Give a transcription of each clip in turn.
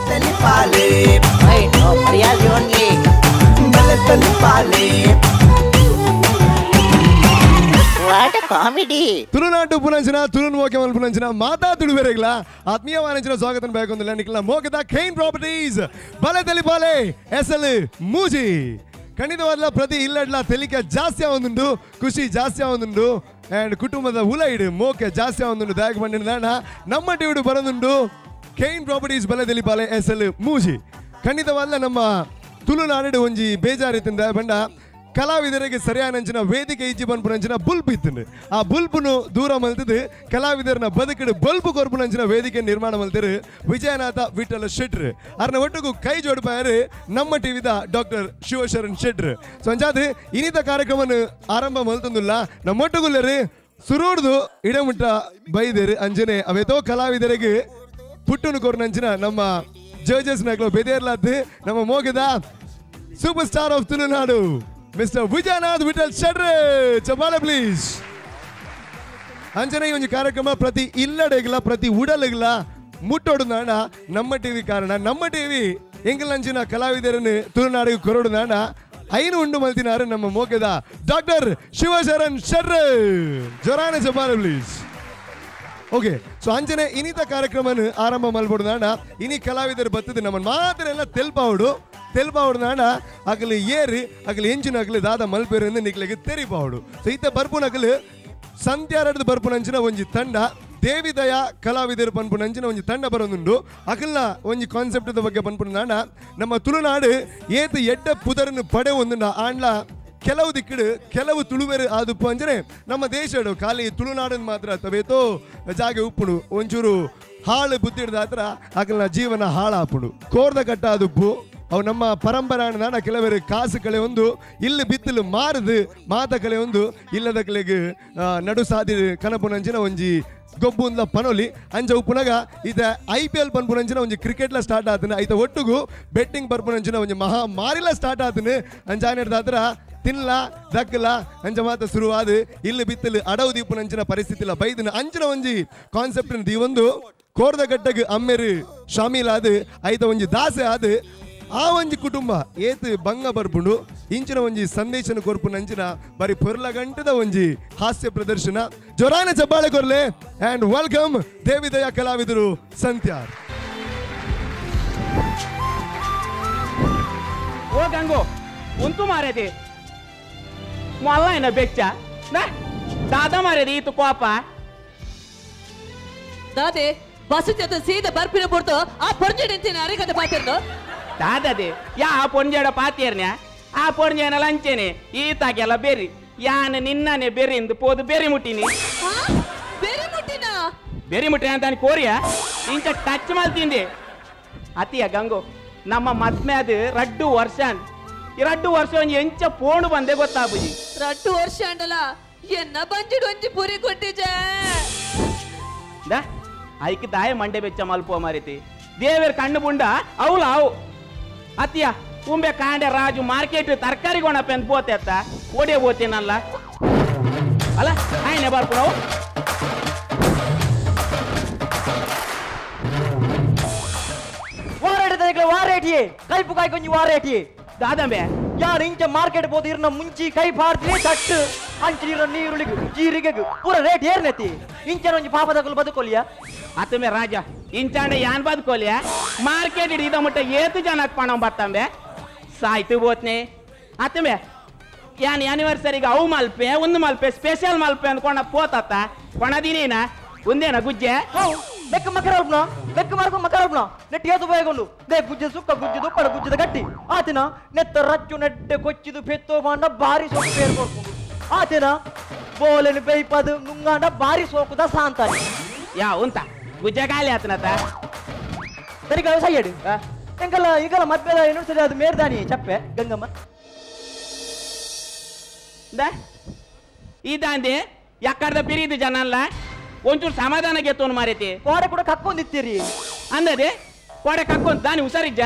Telipale comedy Tulunadu ಪುನಂಚಿನ ತುಳುನ್ ಮೋಕೆ ಮಲ್ಪುನಂಚಿನ ಮಾತಾ ತುಳುವೆರೆಗ್ಲ ಆತ್ಮೀಯವಾನಂಚಿನ ಸ್ವಾಗತ ಬೇಕೊಂದಿಲ್ಲ ನಿಕ್ಲ ಮೋಕೆದ ಖೈನ್ ಪ್ರಾಪರ್ಟೀಸ್ ಬಲೆ ತೆಲಿಪಾಲೆ ಎಸ್ ಎಲ್ ಮೂಜಿ ಖಂಡಿತವಾದ್ಲ ಪ್ರತಿ ಇಲ್ಲಡ್ಲ ತೆಲಿಕೆ ಜಾಸ್ತಿ ಆವೊಂದುಂಡು ಖುಷಿ ಜಾಸ್ತಿ ಆವೊಂದುಂಡು ಅಂಡ್ ಕುಟುಂಬದ ಉಲೈಡ್ ಮೋಕೆ ಜಾಸ್ತಿ ಆವೊಂದುಂಡು ದಾಯಕ ಬಂಡಿನ ನಮ್ಮ ಟಿವಿಡು ಬರೋದುಂಡು ಖೈನ್ ಪ್ರಾಪರ್ಟೀಸ್ ಬಲೆ ತೆಲಿಪಾಲೆ ಎಸ್ ಎಲ್ ಮೂಜಿ ಖಂಡಿತವಾದ್ಲ ನಮ್ಮ ತುಳುನಾಡು ಒಂಜಿ ಬೇಜಾರಿತ್ತಿಂದ ಬಂಡ ಕಲಾವಿದರಿಗೆ ಸರಿಯಾನಂಚಿನ ವೇದಿಕೆ ಇಜ್ಜಿ ಬನ್ಪುನಂಚಿನ ಬುಲ್ಪ್ ಇತ್ತುಂಡು ಆ ಬುಲ್ಪುನು ದೂರ ಮಲ್ತದು ಕಲಾವಿದರನ ಬದುಕಿಡು ಬಲ್ಪು ಕೊರ್ಪುನಂಚಿನ ವೇದಿಕೆ ನಿರ್ಮಾಣ ಮಲ್ತಿರು ವಿಜಯನಾಥ ವಿಠಲ ಶೆಟ್ರು ಅರ್ನ ಒಟ್ಟುಗು ಕೈ ಜೋಡಿಪಾಯರು ನಮ್ಮ ಟಿವಿದ ಡಾಕ್ಟರ್ ಶಿವಶರಣ್ ಶೆಟ್ರು ಸೊ ಅಂಚಾದ ಇನಿತ ಕಾರ್ಯಕ್ರಮನ ಆರಂಭ ಮಲ್ತಂದುಲ್ಲ ನಮ್ಮೊಟ್ಟುಗುಲ್ಲರು ಸುರೂಡ್ದು ಇಡಮುಟ್ಟ ಬೈದೇರು ಅಂಜನೆ ಅವೇತೋ ಕಲಾವಿದರಿಗೆ ಪುಟ್ಟುನು ಕೊರ್ನಂಚಿನ ನಮ್ಮ ಜಡ್ಜಸ್ ನಗಲು ಬೆದೇರ್ಲಾದ್ದು ನಮ್ಮ ಮೋಗದ super star of Tulunadu mister Vijayanath Vittal ಶೆಟ್ರು ಚಪಾಲೆ please. ಅಂಜನೆ ಈ ಒಂದು ಕಾರ್ಯಕ್ರಮ ಪ್ರತಿ ಇಲ್ಲಡೆಗ್ಲ ಪ್ರತಿ ಉಡಲೆಗ್ಲ ಮುಟ್ಟೋಡುದಾಣ ನಮ್ಮ ಟಿವಿ ಕಾರಣ ನಮ್ಮ ಟಿವಿ ಎಂಗಲಂಚಿನ ಕಲಾವಿದರನ್ನು ತುಳುನಾಡಿಗೆ ಕೊರಡುದಾಣ ಐನು ಉಂಡು ಮಲ್ತಿನಾರು ನಮ್ಮ ಮೋಕೆದ ಡಾಕ್ಟರ್ ಶಿವಶರಣ್ ಶೆಟ್ರು ಜೊರಾನೆ ಚಪಾಲೆ please. Okay so ಅಂಜನೆ ಇನ್ನಿತ ಕಾರ್ಯಕ್ರಮನ ಆರಂಭ ಮಲ್ಪಡುದಾಣ ಇನಿ ಕಲಾವಿದರು ಬತ್ತದ ನಮ್ಮ ಮಾತ್ರ ಎಲ್ಲ ತೆಲ್ಪಾವುಡು ತೆಲ್ಪಾವುಡು ಅಗಲಿ ಏರಿ ಅಗಲಿ ಎಂಜಿನ ಅಗಲಿ ದಾದ ಮಲ್ಪೇರಿಂದ ನಿಕ್ಲೆಗೆ ತೆರಿಪಾವುಡು. ಸೊ ಈತ ಬರ್ಪುನಗಲು ಸಂತ್ಯಾರಡ್ದು ಬರ್ಪುನಂಚಿನ ಒಂಜಿ ತಂಡ ದೇವಿದಯ ಕಲಾವಿದರು ಪನ್ಪುನಂಚಿನ ಒಂಜಿ ತಂಡ ಬರೋದುಂಡು ಅಗಲ್ನ ಒಂಜಿ ಕಾನ್ಸೆಪ್ಟದ ಬಗ್ಗೆ ಪನ್ಪುನಾಣ ನಮ್ಮ ತುಳುನಾಡು ಏತು ಎಡ್ಡ ಪುದರನ್ನು ಪಡೆ ಒಂದುಂಡ ಆಂಡ್ಲ ಕೆಲವು ದಿಕ್ಕಿಡು ಕೆಲವು ತುಳುವೆರು ಆದುಪ್ಪು ಅಂಜನೆ ನಮ್ಮ ದೇಶಡು ಖಾಲಿ ತುಳುನಾಡನ್ನು ಮಾತ್ರ ತವೇತೋ ಜಾಗೆ ಉಪ್ಪುಡು ಒಂಚೂರು ಹಾಳು ಬುದ್ಧಿಡ್ದ ಹತ್ರ ಅಗಲ್ನ ಜೀವನ ಹಾಳಾಪುಡು ಕೋರ್ದ ಕಟ್ಟ ಆದುಪ್ಪು ಅವು ನಮ್ಮ ಪರಂಪರಾಣ ಕೆಲವರು ಕಾಸು ಕಳೆ ಒಂದು ಇಲ್ಲಿ ಬಿತ್ತಲು ಮಾರದು ಮಾತ ಕಳೆ ಒಂದು ಇಲ್ಲದ ಕಲೆಗೆ ನಡು ಸಾದಿ ಕನಪುನಂಚಿನ ಒಂಜಿ ಗೊಬ್ಬುಂದ ಪನೊಲಿ ಅಂಚ ಉಪ್ಪುನಗ ಈತ I P L ಪನ್ಪುನಂಚಿನ ಒಂಜಿ ಕ್ರಿಕೆಟ್ಲ ಸ್ಟಾರ್ಟ್ ಆತನ ಐತ ಒಟ್ಟುಗು ಬೆಟ್ಟಿಂಗ್ ಬರ್ಪುನಂಚಿನ ಒಂಜಿ ಮಹಾಮಾರಿಲ ಸ್ಟಾರ್ಟ್ ಆತನ ಅಂಚಾನೆಡ್ದ ಹತ್ರ ತಿನ್ಲ ದಕ್ಕಲ ಅಂಚ ಮಾತ ಶುರುವಾದ ಇಲ್ಲಿ ಬಿತ್ತಲು ಅಡವು ದೀಪುನಂಚಿನ ಪರಿಸ್ಥಿತಿಲ ಬೈದಿನ ಅಂಚಿನ ಒಂಜಿ ಕಾನ್ಸೆಪ್ಟ್ ದೀವೊಂದು ಕೋರ್ದ ಗಟ್ಟಗ್ ಅಮ್ಮೆರು ಶಾಮೀಲಾದ ಐತ ಒಂಜಿ ದಾಸೆ ಆದ ಆ ಒಂಜಿ ಕುಟುಂಬ ಏತು ಭಂಗ ಬರ್ಪುಂಡು ಇಂಚಿನ ಒಂಜಿ ಸಂದೇಶನ ಕೊರ್ಪುನಂಚಿನ ಬರಿ ಪೊರ್ಲ ಗಂಟದ ಒಂಜಿ ಹಾಸ್ಯ ಪ್ರದರ್ಶನ ಜೊರಾನ ಚಪ್ಪಾಳೆ ಕೊರ್ಲೆ ಅಂಡ್ welcome ದೇವಿದಯ ಕಲಾವಿದರು ಸಂತ್ಯಾರ್. ಓ ಗಂಗು ಉಂತು ಮಾರೇದಿ ಮೊಲ್ಲ ಬೆಚ್ಚ ದಾದಾ ಮಾರೇದಿ ಈತು ಕೋಪ ದಾದೆ ಬಸ್ಸು ಜೊತೆ ಸೀದಾ ಬರ್ಪಿನ ಪೊರ್ತು ಆ ಪೊರ್ಜೆಡ್ ಅರೆಗದ ಪಾತಿರ್ದು ದಾದದೆ ಯಾ ಆ ಪೊಂಜೆಡ ಪಾತಿಯರ್ನ್ಯ ಆ ಪೊಂಜೆನ ಲಂಚೇನೆ ಈತಾಗೆಲ್ಲ ಬೇರಿ ಯಾನ ನಿನ್ನನೆ ಬೆರಿಂದು ಪೋದು ಬೇರಿ ಮುಟ್ಟಿನಿ ಬೇರಿ ಮುಟ್ಟಿನ ಬೇರಿ ಮುಟ್ಟಿನ ಅಂತ ಕೋರಿಯ ಇಂಚ ಟಚ್ ಮಲ್ತಿಂದೆ ಅತಿಯ ಗಂಗು ನಮ್ಮ ಮದ್ಮೆ ಅದು ರಡ್ಡು ವರ್ಷ ಈ ರಡ್ಡು ವರ್ಷ ಒಂಜಿ ಎಂಚ ಪೋಣು ಬಂದೆ ಗೊತ್ತಾಬುಜಿ ರಡ್ಡು ವರ್ಷ ಅಂಡಲ ಎನ್ನ ಬಂಜಿಡು ಒಂಜಿ ಪುರಿ ಕೊಟ್ಟಿಜೆ ದಾ ಐಕ್ ದಾಯ ಮಂಡೆ ಬೆಚ್ಚ ಮಲ್ಪುವ ಮಾರಿತಿ ದೇವೇರ್ ಕಣ್ಣು ಬುಂಡ ಅವಳು ಅವು ಅತಿಯ ಉಂಬೆ ಕಾಂಡೆ ರಾಜು ಮಾರ್ಕೆಟ್ ತರಕಾರಿ ಕೊಣಪ್ಪ ಅಂತ ಬೋತೆ ಅತ್ತ ಓಡೇ ಬೋತೇನಲ್ಲ ಅಲ್ಲ ಆಯ್ನೆ ಬರ್ಪುನವು ವಾರೇಟಿಯೇ ಕೈಪು ಕಾಯಿ ಕೊಂಚ ವಾರೇಟಿಯೇ ದಾದಂಬೆ ಯಾರು ಇಂಚ ಮಾರ್ಕೆಟ್ ಬೋದು ಇರ್ನ ಮುಂಚಿ ಕೈ ಪಾಡ್ತೀನಿ ತಟ್ಟು ಅಂಚಿನ ನೀರುಳಿಗು ಜೀರಿಗೆಗು ಪೂರ ರೇಟ್ ಏರ್ನತಿ ಇಂಚನ ಒಂಜಿ ಪಾಪದಕಲು ಬದುಕೊಲಿಯ ಅತ್ತಮೆ ರಾಜ ಇಂಚಾಂಡ ಯಾನ್ ಬದುಕೊಲಿಯ ಮಾರ್ಕೆಟ್ ಇಡ ಮುಟ್ಟ ಏತು ಜನ ಪಣ ಬತ್ತಂಬೆ ಸಾಯ್ತು ಬೋತ್ನೆ ಅತ್ತಮೆ ಯಾನ್ ಆನಿವರ್ಸರಿಗೆ ಅವು ಮಲ್ಪೆ ಒಂದು ಮಲ್ಪೆ ಸ್ಪೆಷಲ್ ಮಲ್ಪೆ ಅಂದ್ಕೊಂಡ ಪೋತತ್ತ ಕೊಣದಿನೇನ ಒಂದೇನ ಗುಜ್ಜೆ ಬೆಕ್ಕ ಮಕರ ಅಲ್ಪನ ಬೆಕ್ಕ ಮಾರ್ಕ ಮಕರ ಅಲ್ಪನ ನೆಟ್ ಏತು ಬಯಗೊಂಡು they ಗುಜ್ಜೆ ಸುಕ್ಕ ಗುಜ್ಜೆ ದುಪ್ಪಡ ಗುಜ್ಜದ ಗಟ್ಟಿ ಆತಿನ ನೆತ್ತ ರಚ್ಚು ನೆಡ್ಡೆ ಕೊಚ್ಚಿದು ಪೆತ್ತೋ ಮಾಂಡ ಬಾರಿ ಸೋಕು ಪೇರು ಕೊಡ್ಕೊಂಡು ಆತಿನ ಬೋಲೆನು ಬೇಯ್ಪದು ನುಂಗಾಂಡ ಬಾರಿ ಸೋಕುದ ಸಾಂತಾನೆ ಯಾ ಉಂತ ಗುಜ್ಜೆ ಖಾಲಿ ಆತನತ ಸರಿ ಸೈಯಡು ಎಂಕಲ್ಲ ಈಗಲ್ಲ ಮದ್ವೆದ ಏನು ಸರಿ ಅದು ಮೇರ್ದಾನಿ ಚಪ್ಪೆ ಗಂಗಮ್ಮ ಇದಾಂದೆ ಯಾಕರ್ದ ಪಿರಿದು ಜನಲ್ಲ ಒಂಚೂರು ಸಮಾಧಾನ ಗೆತ್ತೋನು ಮಾರೈತಿ ಕೋಡೆ ಕೂಡ ಕಕ್ಕೊಂದಿತ್ತೀರಿ ಅಂದದೆ ಕೋಡೆ ಕಕ್ಕೊಂದ್ ದಾನಿ ಹುಷಾರಿಜ್ಜ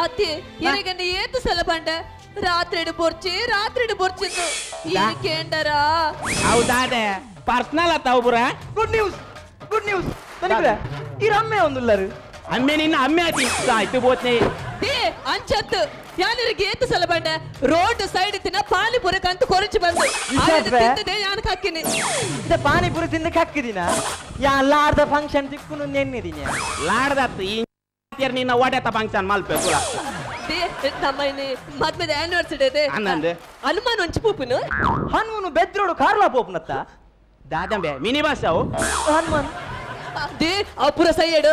ಅತ್ತಿ ಇರಗಂಡ ಏತು ಸಲ ಬಂಡ ರಾತ್ರಿಡು ಬೊರ್ಚಿ ರಾತ್ರಿಡು ಬೊರ್ಚಿದ್ದು ಕೇಂಡರಾ ಹೌದಾದೆ ಪರ್ಸನಲ್ ಅತ್ತ ಒಬ್ಬರ good news good news ಈ ರಮ್ಮೆ ಒಂದುಲ್ಲರು ಅಮ್ಮೆ ನಿನ್ನ ಅಮ್ಮೆ ಆತಿ ಆಯ್ತು ಬೋತ್ನೆ ಏ ಅಂಚತ್ತು ಯಾನಿರಿಗೆ ಏತು ಸಲ ಬಂಡೆ ರೋಡ್ ಸೈಡ್ ತಿನ್ನ ಪಾನಿಪುರಿ ಕಂತು ಕೊರಚಿ ಬಂದು ತಿಂದದೆ ಯಾನಕ್ಕೆ ಹಾಕಿನಿ ಪಾನಿಪುರಿ ತಿಂದಕ್ಕೆ ಹಾಕಿದಿನ ಯಾ ಲಾರ್ದ ಫಂಕ್ಷನ್ ತಿಕ್ಕುನು ನೆನ್ನಿದಿನ ಲಾರ್ದತ್ತು ಈ ನಿನ್ನ ಒಡೆತ ಫಂಕ್ಷನ್ ಮಲ್ಪೆ ಪುರ ನಮ್ಮ ಮದ್ಮೆದ ಆನಿವರ್ಸರಿ ಇದೆ ಹನುಮಾನ್ ಒಂಚು ಪೂಪುನು ಹನುಮನು ಬೆದ್ರೋಡು ಕಾರ್ಲಾ ಪೋಪುನತ್ತ ದಾದಂಬೆ ಮಿನಿ ಬಸ್ ಅವು ಹನುಮಾನ್ they ಆ ಪುರ ಸೈಯಡು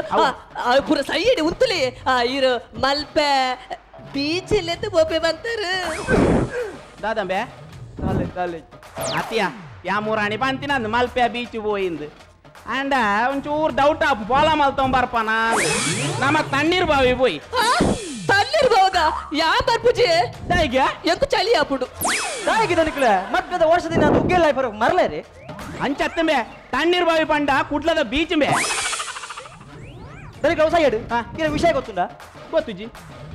ಆ ಪುರ ಸೈಯಡು ಉಂತುಲಿ ಆ ಇರು ಮಲ್ಪೆ ಬೀಚ್ ಇಲ್ಲೆತ್ತು ಬೋಪೆ ಬಂತಾರು ದಾದಂಬೆ ತಾಲೆ ತಾಲೆ ಅತ್ತಿಯ ಯಾ ಮೂರಾಣಿ ಬಂತಿನ ಮಲ್ಪೆ ಬೀಚ್ ಪೋಯಿಂದು ಅಂಡ ಒಂಚೂರು ಡೌಟ್ ಆಪ್ ಪೋಲ ಮಲ್ತೊಂಬರ್ಪನ ನಮ್ಮ ತಣ್ಣೀರ್ ಬಾವಿ ಪೋಯಿ ತಣ್ಣೀರ್ ಬಾವುಗ ಯಾ ಬರ್ಪುಜಿ ದಾಯಿಗೆ ಎಂಕು ಚಳಿ ಆಪುಡು ದಾಯಿಗೆ ದನಿಕುಲೆ ಮದ್ವೆದ ವರ್ಷದಿನ ಉಗ್ಗೆ ಲೈಫ್ ಮರಲೇ ರೀ ಅಂಚತ್ತಂಬೆ ತಣ್ಣೀರ್ ಬಾವಿ ಪಂಡ ಕುಡ್ಲದ ಬೀಚ್ ಬೇ ದನಿಕ ಅವಸಾಯಡು ಇರ ವಿಷಯ ಗೊತ್ತುಂಡ ಗೊತ್ತುಜಿ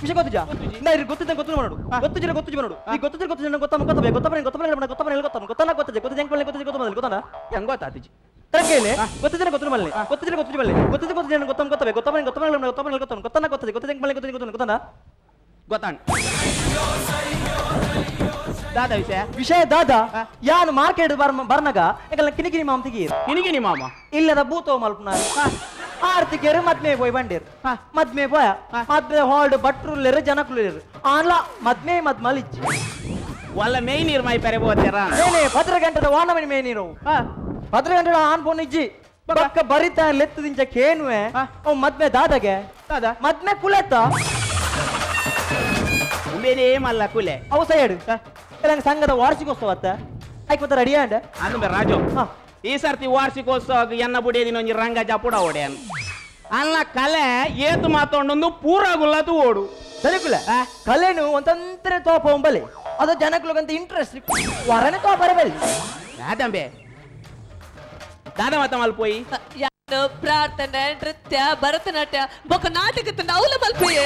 ವಿಷಯ ಗೊತ್ತುಜಾ ನಾ ಇರು ಗೊತ್ತಿದ್ದ ಗೊತ್ತು ಮಾಡೋಡು ಗೊತ್ತುಜಿರ ಗೊತ್ತುಜಿ ಮಾಡೋಡು ಈ ಗೊತ್ತಿದ್ರೆ ಗೊತ್ತಿದ್ರೆ ಗೊತ್ತ ಗೊತ್ತಬೇ ಗೊತ್ತಬೇ ಗೊತ್ತಬೇ ಗೊತ್ತಬೇ ಗೊತ್ತ ಗೊತ್ತನ ಗೊತ್ತದೆ ಗೊತ್ತ ಜಂಕ್ ಗೊತ್ತಿದೆ ಗೊತ್ತ ಮೊದಲು ಗೊತ್ತನ ಹೆಂಗ್ ಗೊತ್ತಾತಿಜಿ ತರಕೇಲೆ ಗೊತ್ತಿದ್ರೆ ಗೊತ್ತು ಮಲ್ಲೆ ಗೊತ್ತಿದ್ರೆ ಗೊತ್ತುಜಿ ಮಲ್ಲೆ ಗೊತ್ತಿದ್ರೆ ಗೊತ್ತಿದ್ರೆ ಗೊತ್ತ ಗೊತ್ತಬೇ ಗೊತ್ತಬೇ ಗೊತ್ತಬೇ ಗೊತ್ತಬೇ ಗೊತ್ತ ಗೊತ್ತನ ಗೊತ್ತದೆ ಗೊತ್ತ ಜಂಕ್ ಗೊತ್ತಿದೆ ಗೊತ್ತ ಗೊತ್ತನ ಗೊತ್ತಾಣ ದಾದಾ ವಿಷಯ ವಿಷಯ ದಾದಾ ಯಾನು ಮಾರ್ಕೆಟ್ ಬರ್ನಗ ಯಾಕಲ್ಲ ಕಿನಿಕಿನಿ ಮಾಮ ತೆಗೀರ್ ಕಿನಿಕಿನಿ ಮಾಮ ಇಲ್ಲದ ಭೂತೋ ಮಲ್ಪನ ಆರ್ತಿಕೇರು ಮದ್ಮೆ ಪೋಯ್ ಬಂಡೇರು ಮದ್ಮೆ ಪೋಯ ಮದ್ಮೆ ಹಾಲ್ಡ್ ಭಟ್ರುಲ್ಲೇರು ಜನಕುಲೇರು ಆನ್ಲ ಮದ್ಮೆ ಮದ್ಮಲ್ ಇಚ್ಚಿ ವಲ್ಲ ಮೇಯ್ ನೀರು ಮೈ ಪೆರೆ ಬೋತೇರ ಏನೇ ಪದ್ರ ಗಂಟದ ವಾನಮನಿ ಮೇಯ್ ನೀರು ಪದ್ರ ಗಂಟದ ಆನ್ ಪೋನ್ ಇಜ್ಜಿ ಪಕ್ಕ ಬರಿತ ಲೆತ್ತದಿಂಚ ಕೇನುವೆ ಅವ್ ಮದ್ಮೆ ದಾದಾಗೆ ದಾದಾ ಮದ್ಮೆ ಕುಲೆತ್ತ ಉಂಬೇನೇ ಮಲ್ಲ ಕುಲೆ ಅವು ಸೈಡು ನಂಗೆ ಸಂಘದ ವಾರ್ಷಿಕೋತ್ಸವ ಅತ್ತ ಆಯ್ಕೆ ಮತ್ತೆ ರೆಡಿ ಅಂಡ ಅಂದ ರಾಜು ಈ ಸರ್ತಿ ವಾರ್ಷಿಕೋತ್ಸವ ಎನ್ನ ಬುಡಿಯದಿನ ಒಂಜಿ ರಂಗ ಜಪುಡ ಓಡ್ಯಾನು ಅಲ್ಲ ಕಲೆ ಏತು ಮಾತೊಂಡೊಂದು ಪೂರ ಗುಲ್ಲತು ಓಡು ಸರಿಕುಲ ಕಲೆನು ಒಂತಂತ್ರೆ ತೋಪ ಒಂಬಲಿ ಅದು ಜನಕ್ಲುಗಂತ ಇಂಟ್ರೆಸ್ಟ್ ವರನೆ ತೋಪರೆ ಬಲಿ ದಾದಂಬೆ ದಾದ ಮಾತ ಮಲ್ಪೋಯಿ ಪ್ರಾರ್ಥನೆ ನೃತ್ಯ ಭರತನಾಟ್ಯ ಬೊಕ್ಕ ನಾಟಕ ಅವಲ ಮಲ್ಪೋಯೆ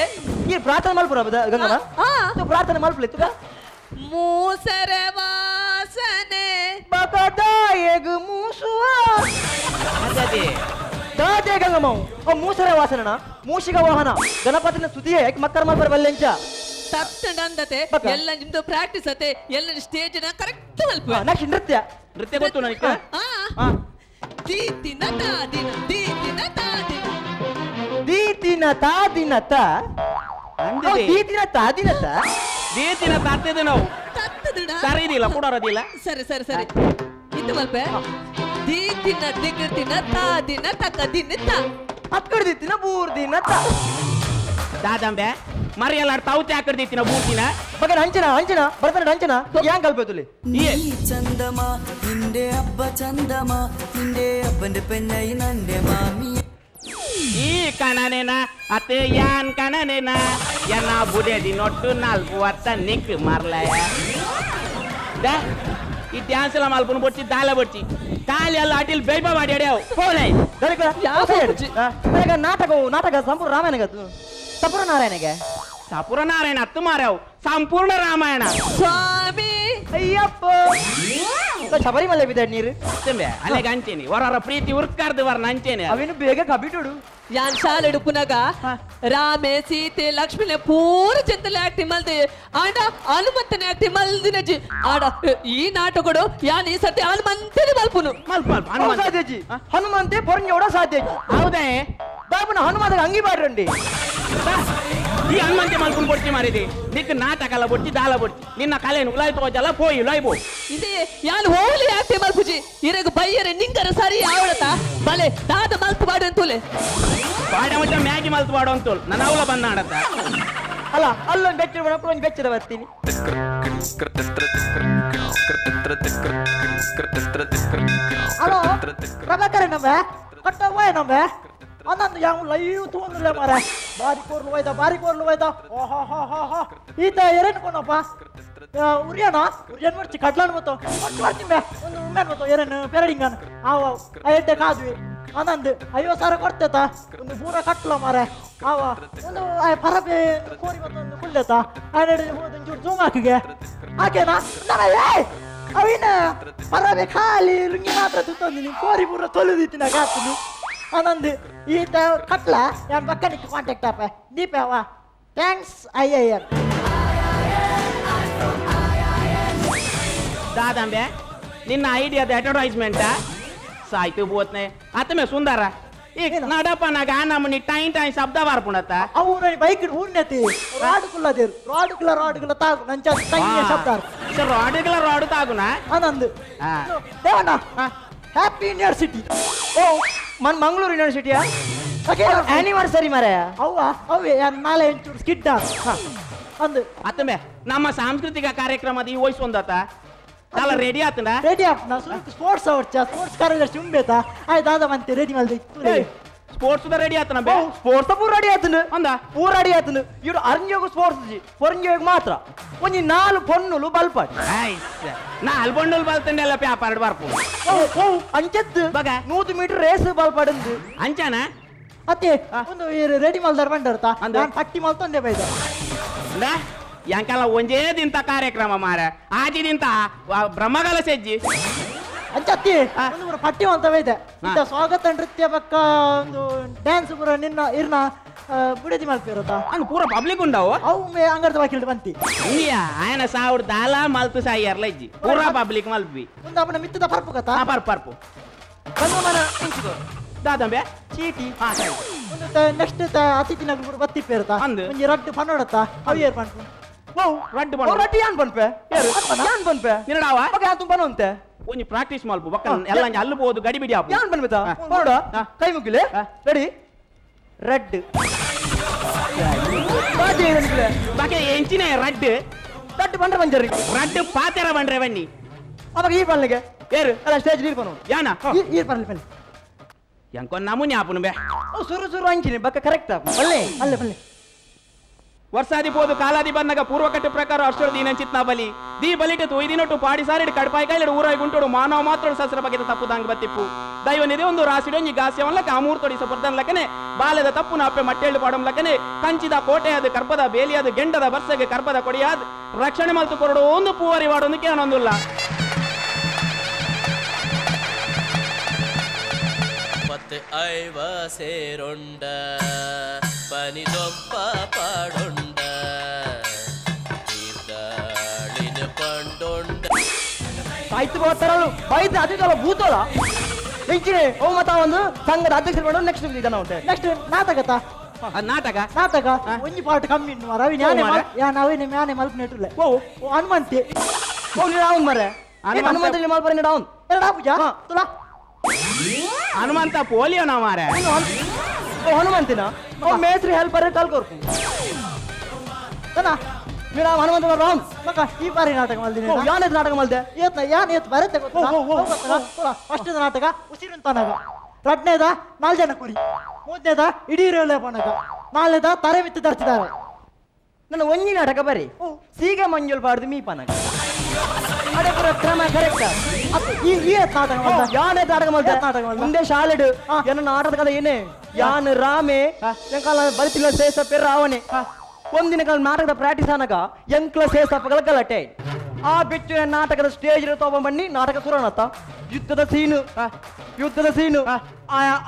ಈ ಪ್ರಾರ್ಥನೆ ಮಲ್ಪುರ ಗಂಗಮ್ಮ ಪ್ರಾರ್ಥನೆ ಮಲ್ಪಲೆ ತುಗ ಮೂಸರ ವಾಸನೆ ಬಕದಾಯಗ ಮೂಸುವ ದಾದೆ ಗಂಗಮ್ಮ ಓ ಮೂಸರ ವಾಸನನ ಮೂಷಿಕ ವಾಹನ ಗಣಪತಿನ ಸ್ತುತಿಯೇ ಮಕ್ಕಳ ಮಲ್ಪರ ಬಲ್ಲೆಂಚ ತಪ್ಪಂದತೆ ಎಲ್ಲ ನಿಮ್ದು ಪ್ರಾಕ್ಟೀಸ್ ಅತೆ ಎಲ್ಲ ಸ್ಟೇಜ್ ನ ಕರೆಕ್ಟ್ ಮಲ್ಪ ನೆಕ್ಸ್ಟ್ ನೃತ್ಯ ನೃತ್ಯ ಗೊತ್ತು ನನಗೆ ದೀತಿನ ತಾದಿನ ದೀತಿನ ತಾದಿನ ದೀತಿನ ತಾದಿನ ತ ದೀತಿನ ತಾದಿನ ತ ದೀತಿನ ತಾತಿದ ನಾವು ತತ್ತದಡ ಸರಿ ಇದಿಲ್ಲ ಕೊಡೋರದಿಲ್ಲ ಸರಿ ಸರಿ ಸರಿ ಇದು ಮಲ್ಪೆ ದೀತಿನ ದಿಗ್ತಿನ ತಾದಿನ ತಕ ದಿನ ತ ಅಕ್ಕಡ ದಿತ್ತಿನ ಬೂರ್ ದಿನ ತ ದಾದಂಬೆ ಮರಿಯಲ್ಲ ತೌತೆ ಅಕ್ಕಡ ದಿತ್ತಿನ ಬೂರ್ ದಿನ ಬಗನ ಹಂಚನ ಹಂಚನ ಬರ್ತಾನೆ ಹಂಚನ ಯಾಂಗ್ ಕಲ್ಪೇತುಲಿ ಈ ಚಂದಮ ನಿಂದೆ ಅಬ್ಬ ಚಂದಮ ನಿಂದೆ ಅಬ್ಬಂದೆ ಪೆನ್ನೈ ನಂದೆ ಮಾಮಿ ಈ ಕಣನೇನ ಅತ್ತೆ ಯಾನ್ ಕಣನೇನ ಎನ್ನ ಬುಡೇದಿ ನೊಟ್ಟು ನಾಲ್ಕು ವರ್ಷ ನಿಕ್ ಮಾರ್ಲಯ ಈ ಡ್ಯಾನ್ಸ್ ಎಲ್ಲ ಮಲ್ಪನ ಬೊಚ್ಚಿ ದಾಲ ಬೊಚ್ಚಿ ತಾಲಿ ಎಲ್ಲ ಅಟಿಲ್ ಬೇಯ್ಬ ಮಾಡಿ ಅಡ್ಯಾವು ಪೋಲೆ ನಾಟಕ ನಾಟಕ ಸಂಪೂರ್ಣ ರಾಮಾಯಣ ಸಂಪೂರ್ಣ ನಾರಾಯಣಗೆ ಸಂಪೂರ್ಣ ನಾರಾಯಣ ಹತ್ತು ಮಾರ್ಯಾವು ಸಂಪೂರ್ಣ ರಾಮಾಯಣ ಸ್ವಾಮಿ ಅಯ್ಯಪ್ಪ ಶಬರಿಮಲೆ ಬಿದ್ದ ನೀರು ಅಲ್ಲಿಗೆ ಅಂಚೇನಿ ವರ ಪ್ರೀತಿ ಉರ್ಕಾರ್ದು ವರ ಅಂಚೇನೆ ಅವೇನು ಬೇಗ ಕಬಿಟುಡು ಯಾನ್ ಶಾಲೆಡು ಪುನಗ ರಾಮೆ ಸೀತೆ ಲಕ್ಷ್ಮಣ ಪೂರ ಜಂತಲೆ ಆಕ್ಟಿ ಮಲ್ದೆ ಆಂಡ ಹನುಮಂತನೆ ಆಕ್ಟಿ ಮಲ್ದಿನಜಿ ಆಡ ಈ ನಾಟಕಡು ಯಾನ್ ಈ ಸರ್ತಿ ಹನುಮಂತನೆ ಮಲ್ಪುನು ಮಲ್ಪ ಮಲ್ಪ ಹನುಮಂತ ಸಾಧ್ಯಜಿ ಹನುಮಂತೆ ಪೊರಂಜೋಡ ಸಾಧ್ಯಜಿ ಹೌದೇ ಬಾಬುನ ಹನುಮಂತ ಅಂಗಿ ಬಾಡ್ರಂಡಿ ಈ ಹನುಮಂತೆ ಮಲ್ಪುನ್ ಬೊಡ್ಚಿ ಮಾರಿದಿ ನಿಕ್ ನಾಟಕ ಎಲ್ಲ ಬೊಡ್ಚಿ ದಾಲ ಬೊಡ್ಚಿ ನಿನ್ನ ಕಲೆನು ಉಲಾಯ್ ತೋಜಲ್ಲ ಪೋಯಿ ಉಲಾಯ್ ಪೋ ಇದೇ ಯಾನ್ ಹೋಲಿ ಆಕ್ಟಿ ಮಲ್ಪುಜಿ ಇರಗ ಬೈಯರೆ ನಿಂಗರ ಸರಿ ಆವಳತ ಬಲೆ ದಾದ ಮಲ್ತು ಬಾಡು ಅಂತೂಲೆ ಬಾಡ ಮಚ್ಚ ಮ್ಯಾಗಿ ಮಲ್ತು ಬಾಡು ಅಂತೋಲ್ ನನ್ನ ಅವಲ ಬಂದ ಆಡತ್ತ ಅಲ್ಲ ಅಲ್ಲೊಂದು ಬೆಚ್ಚ ಒಂದು ಬೆಚ್ಚದ ಬರ್ತೀನಿ ಹಲೋ ಪ್ರಭಾಕರ ನಮ್ಮ ಕಟ್ಟ ಹೋಯ್ ನಮ್ಮ ಅನ್ನಂದು ಯಾವ ಲೈವ್ ತಗೊಂಡ್ರೆ ಮಾರ ಬಾರಿ ಕೋರ್ಲು ಹೋಯ್ದ ಬಾರಿ ಕೋರ್ಲು ಹೋಯ್ದ ಓಹೋ ಹೋ ಹೋ ಹೋ ಈತ ಏರೇನು ಉರಿಯನ ಉರಿಯನ್ ಮರ್ಚಿ ಕಡ್ಲಾನ್ ಮತ್ತು ಒಟ್ಟು ಬೇ ಒಂದು ಉಮ್ಮೆನ್ ಮತ್ತು ಏರೇನು ಪೆರಡಿಂಗನ್ ಆವ ಎಡ್ಡೆ ಕಾದ್ವಿ ಆನಂದ್ 50,000 ಕೊಡ್ತೇತ ಒಂದು ಪೂರ ಕಟ್ಲ ಮಾರೆ ಆವ ಒಂದು ಪರಬೆ ಕೋರಿ ಮತ್ತೊಂದು ಕುಳ್ಳೆತ ಒಂಚೂರು ಜೂಮ್ ಹಾಕಿಗೆ ಹಾಕೇನಾ ಅವಿನ ಪರಬೆ ಖಾಲಿ ಲುಂಗಿ ಮಾತ್ರ ತುತ್ತೊಂದಿನಿ ಕೋರಿ ಪೂರ ತೊಳೆದಿತ್ತಿನ ಕಾತೀನಿ. Anand ಈತ ಕಟ್ಲ ಯಾನ್ ಬಕ್ಕನಿಗೆ ಕಾಂಟ್ಯಾಕ್ಟ್ ಆಪ ದೀಪವಾ thanks IIM ದಾದಾಂಬೆ ನಿನ್ನ ಐಡಿಯಾದ ಅಡ್ವರ್ಟೈಸ್ಮೆಂಟ್ ಸಾಯ್ತು ಬೋತ್ನೆ ಆತಮೆ ಸುಂದರ ಈಗ ನಡಪನಾಗ ಆ ನಮ್ಮನಿ ಟೈನ್ ಟೈನ್ ಶಬ್ದ ಬಾರ್ಪುಣತ್ತ ಅವ್ರ ಬೈಕ್ ಊರ್ನತಿ ರಾಡುಕುಲ್ಲದೇರು ರಾಡುಕುಲ ರಾಡುಕುಲ ತಾಗು ನಂಚ ಟೈನ್ ಶಬ್ದ ರಾಡುಕುಲ ರಾಡು ತಾಗುನ ಆನಂದ್ ದೇವಣ್ಣ ಹ್ಯಾಪಿ ಯೂನಿವರ್ಸಿಟಿ ಓ ಮನ್ ಮಂಗಳೂರು ಯೂನಿವರ್ಸಿಟಿಯಾ ಆನಿವರ್ಸರಿ ಮಾರಾಯ ಅವ್ವ ಅವೇ ನಾಳೆ ಒಂಚೂರು ಸ್ಕಿಡ್ ಅಂದು ಆತಮೆ ನಮ್ಮ ಸಾಂಸ್ಕೃತಿಕ ಕಾರ್ಯಕ್ರಮದ ಈ ವಯಸ್ಸು ದಾಲ ರೆಡಿ ಆತನ ರೆಡಿ ಆಪ್ನ ಸ್ಪೋರ್ಟ್ಸ್ ಅವರ್ಚ ಸ್ಪೋರ್ಟ್ಸ್ ಕಾರ್ಯದರ್ಶಿ ಉಂಬೇತ ಆಯ್ತು ದಾದ ಮಂತೆ ರೆಡಿ ಮಲ್ದೆ ಸ್ಪೋರ್ಟ್ಸ್ the ready ಆತನ ಬೇ ಸ್ಪೋರ್ಟ್ಸ್ ಪೂರ ರೆಡಿ ಆತನ ಅಂದ ಪೂರ ರೆಡಿ ಆತನ ಇವರು ಅರ್ಂಜೋಗ ಸ್ಪೋರ್ಟ್ಸ್ ಜಿ ಪೊರಂಜೋಗ ಮಾತ್ರ ಒಂಜಿ ನಾಲ್ ಪೊನ್ನುಲು ಬಲ್ಪಾಟ್ ನಾಲ್ ಪೊನ್ನುಲು ಬಲ್ತಂಡೆಲ್ಲ ಪೇಪರ್ ಬರ್ಪು ಓ ಓ ಅಂಚತ್ತು ಬಗ 100 ಮೀಟರ್ ರೇಸ್ ಬಲ್ಪಾಡಂದು ಅಂಚನ ಅತ್ತೆ ಒಂದು ರೆಡಿ ಮಲ್ದಾರ್ ಬಂಡರ್ತ ನಾನು ಪಟ್ಟಿ ಮಲ್ತೊಂದೆ ಬೈದ ಎಂಕಲ್ಲ ಒಂಜೇ ದಿಂತ ಕಾರ್ಯಕ್ರಮ ಮಾರ ಆಜಿ ದಿಂತ ಬ್ರಹ್ಮಗಲ ಸೆಜ್ಜಿ ಅಂಚತ್ತಿ ಒಂದು ಪೂರ ಪಟ್ಟಿ ಮಲ್ತವೇ ಇದೆ ಇಂಥ ಸ್ವಾಗತ ನೃತ್ಯ ಪಕ್ಕ ಒಂದು ಡ್ಯಾನ್ಸ್ ಪೂರ ನಿನ್ನ ಇರ್ನ ಬುಡದಿ ಮಲ್ಪಿರುತ್ತಾ ಹಂಗ ಪೂರ ಪಬ್ಲಿಕ್ ಉಂಡವು ಅವು ಮೇ ಅಂಗಡ್ದ ಬಾಕಿಲ್ಡ್ ಬಂತಿ ಇಂಡಿಯಾ ಆಯನ ಸಾವಿರ ದಾಲ ಮಲ್ತು ಸಾಯಿರ್ಲ ಇಜ್ಜಿ ಪೂರ ಪಬ್ಲಿಕ್ ಮಲ್ಪಿ ಒಂದು ಅವನ ಮಿತ್ತದ ಪರ್ಪು ಕಥಾ ಪರ್ಪು ಪರ್ಪು ಬಂದು ಇಂಚಿಗೋ ದಾದಂಬೆ ಚೀಟಿ ಒಂದು ನೆಕ್ಸ್ಟ್ ಅತಿಥಿ ನಗರು ಬತ್ತಿಪ್ಪೇರುತ್ತಾ ಒಂಜಿ ರಡ್ಡು ಪನ್ನೋಡತ್ತ ಅವು ಏರ್ ಪನ್ಪು ರಡ್ಡು ಪನ್ನೋ ರಡ್ಡು ಯಾನ್ ಪನ್ಪೆ ಯಾನ್ ಪನ್ಪೆ ನಿನ್ನಡಾವ ಬಕ ಯಾನ್ ತುಂಬ ಪನ್ನೊಂತೆ ಒಂಜಿ ಪ್ರಾಕ್ಟೀಸ್ ಮಲ್ಪು ಬಕ್ಕ ಎಲ್ಲ ಅಲ್ಲು ಬೋದು ಗಡಿ ಬಿಡಿ ಆಪು ಯಾನ್ ಪನ್ಪೆತ ಪನ್ನೋಡ ಕೈ ಮುಗಿಲೆ ರೆಡಿ ರಡ್ಡು ಬಕೆ ಎಂಚಿನ ರಡ್ಡು ರಡ್ಡು ಬಂಡ್ರೆ ಬಂಜರಿ ರಡ್ಡು ಪಾತೆರ ಬಂಡ್ರೆ ಬನ್ನಿ ಅವಾಗ ಈ ಪನ್ಲಿಗೆ ಏರು ಅಲ್ಲ ಸ್ಟೇಜ್ ನೀರು ಪನ್ನೋ ಯಾನ ಈರ್ ಪನ್ಲಿ ಪನ್ಲಿ ಎಂಕೊಂದು ನಮೂನಿ ಆಪುನು ಬೇ ಸುರು ಸುರು ಅಂಚಿನಿ ಬಕ್ಕ ಕರೆಕ್ಟ್ ಆಪು ಅಲ್ಲೇ ಅಲ್ಲೇ ಬಲ್ಲೆ ವರ್ಷಾದಿ ಪೋದು ಕಾಲಾದಿ ಬಂದಾಗ ಪೂರ್ವಕಟ್ಟು ಪ್ರಕಾರ ಅಷ್ಟರ ದೀನಂಚಿತ್ನ ಬಲಿ ದೀ ಬಲಿಟ ತೊಯ್ದಿನೊಟ್ಟು ಪಾಡಿ ಸಾರಿಡು ಕಡಪಾಯಿ ಕೈಲಡು ಊರಾಯಿ ಗುಂಟೋಡು ಮಾನವ ಮಾತ್ರ ಸಸ್ರ ಬಗೆದ ತಪ್ಪು ದಾಂಗ್ ಬತ್ತಿಪ್ಪು ದೈವನಿದೆ ಒಂದು ರಾಸಿಡೊಂಜಿ ಗಾಸ್ಯವನ್ಲಕ್ಕ ಅಮೂರ್ತೊಡಿ ಸಪರ್ದನ್ ಲಕ್ಕನೆ ಬಾಲ್ಯದ ತಪ್ಪು ಅಪ್ಪೆ ಮಟ್ಟೆಳ್ಳು ಪಾಡಂ ಲಕ್ಕನೆ ಕಂಚಿದ ಕೋಟೆಯಾದ ಕರ್ಪದ ಬೇಲಿಯಾದ ಗೆಂಡದ ಬರ್ಸಗೆ ಕರ್ಪದ ಕೊಡಿಯಾದ ರಕ್ಷಣೆ ಮಲ್ತು ಕೊರಡು ಒಂದು ಪೂವರಿ ವಾಡೊಂದು ಕೇಳೊಂದುಲ್ಲ ಪತ್ತೆ ಐವ ಸೇರೊಂಡ ಪನಿದೊಂಪ ಪಾಡೊಂಡ ತೀರ್ದಾಳಿನ ಪಂಡೊಂಡ ಸಾಹಿತ್ಯ ಬರ್ತಾರಲ್ಲ ಬೈದ ಅದಿದಲ್ಲ ಭೂತೋಲ ಎಂಚಿನೆ ಓ ಮತ ಒಂದು ಸಂಘದ ಅಧ್ಯಕ್ಷರು ಮಾಡೋದು ನೆಕ್ಸ್ಟ್ ಜನ ಉಂಟೆ ನೆಕ್ಸ್ಟ್ ನಾಟಕತ ನಾಟಕ ನಾಟಕ ಒಂಜಿ ಪಾರ್ಟ್ ಕಮ್ಮಿ ಉಂಟು ಮಾರ ಅವಿ ನ್ಯಾನೆ ಯಾನ್ ಮ್ಯಾನೆ ಮಲ್ಪು ನೆಟ್ಟುಲೆ ಓ ಹನುಮಂತಿ ಓ ನೀನು ಅವನು ಮಾರೆ ಹನುಮಂತ ಮಲ್ಪರೆ ನೀಡು ಅವನು ಎರಡಾ ಪೂಜಾ ತುಲಾ ಹನುಮಂತ ಪೋಲಿಯೋ ನಾ ಮಾರೆ ಓ ಹನುಮಂತಿನ ಓ ಮೇಸ್ತ್ರಿ ಹೆಲ್ಪರ್ ಕಾಲ್ ಕೊರ್ಪು ನೀನು ಹನುಮಂತ ರಾಮ್ ಮಕ್ಕ ಈ ಬಾರಿ ನಾಟಕ ಮಲ್ದಿನಿ ಯಾನ್ ನಾಟಕ ಮಲ್ದೆ ಏತ್ನ ಯಾನ್ ಏತ್ ಬರತ್ತೆ ಗೊತ್ತಾ ಫಸ್ಟ್ ನಾಟಕ ಉಸಿರುಂತನಗ ರಡ್ನೇದ ನಾಲ್ ಜನ ಕುರಿ ಮೂರನೇದ ಇಡೀ ರೇಳೆ ಪನಗ ನಾಲ್ನೇದ ತರೆ ಬಿತ್ತು ತರ್ತಿದ್ದಾರೆ ನನ್ನ ಒಂಜಿ ನಾಟಕ ಬರಿ ಸೀಗೆ ಮಂಜುಲ್ ಪಾಡ್ದು ಮೀ ಪನಗ ಅಡೆ ಪೂರ ಕ್ರಮ ಕರೆಕ್ಟ್ ಈ ಈ ನಾಟಕ ಮಲ್ದ ಯಾನ್ ನಾಟಕ ಮಲ್ದೆ ನಾಟಕ ಮಲ್ದ ಮುಂದೆ ಶಾಲೆಡು ಏನ ನಾಟಕದ ಕಥೆ ಏನೇ ಯಾನ್ ರಾಮೆ ಎಂಕಾಲ ಬರಿತಿಲ್ಲ ಸೇಸಪ್ಪೆ ರಾವಣೆ ಒಂದಿನ ಕಾಲ ನಾಟಕದ ಪ್ರಾಕ್ಟೀಸ್ ಆನಗ ಎಂಕ್ಲ ಸೇಸಪ್ಪಗಳ ಗಲಾಟೆ ಆ ಬಿಚ್ಚು ನಾಟಕದ ಸ್ಟೇಜ್ ತಗೊಂಬನ್ನಿ ನಾಟಕ ಸುರಣತ್ತ ಯುದ್ಧದ ಸೀನು ಯುದ್ಧದ ಸೀನು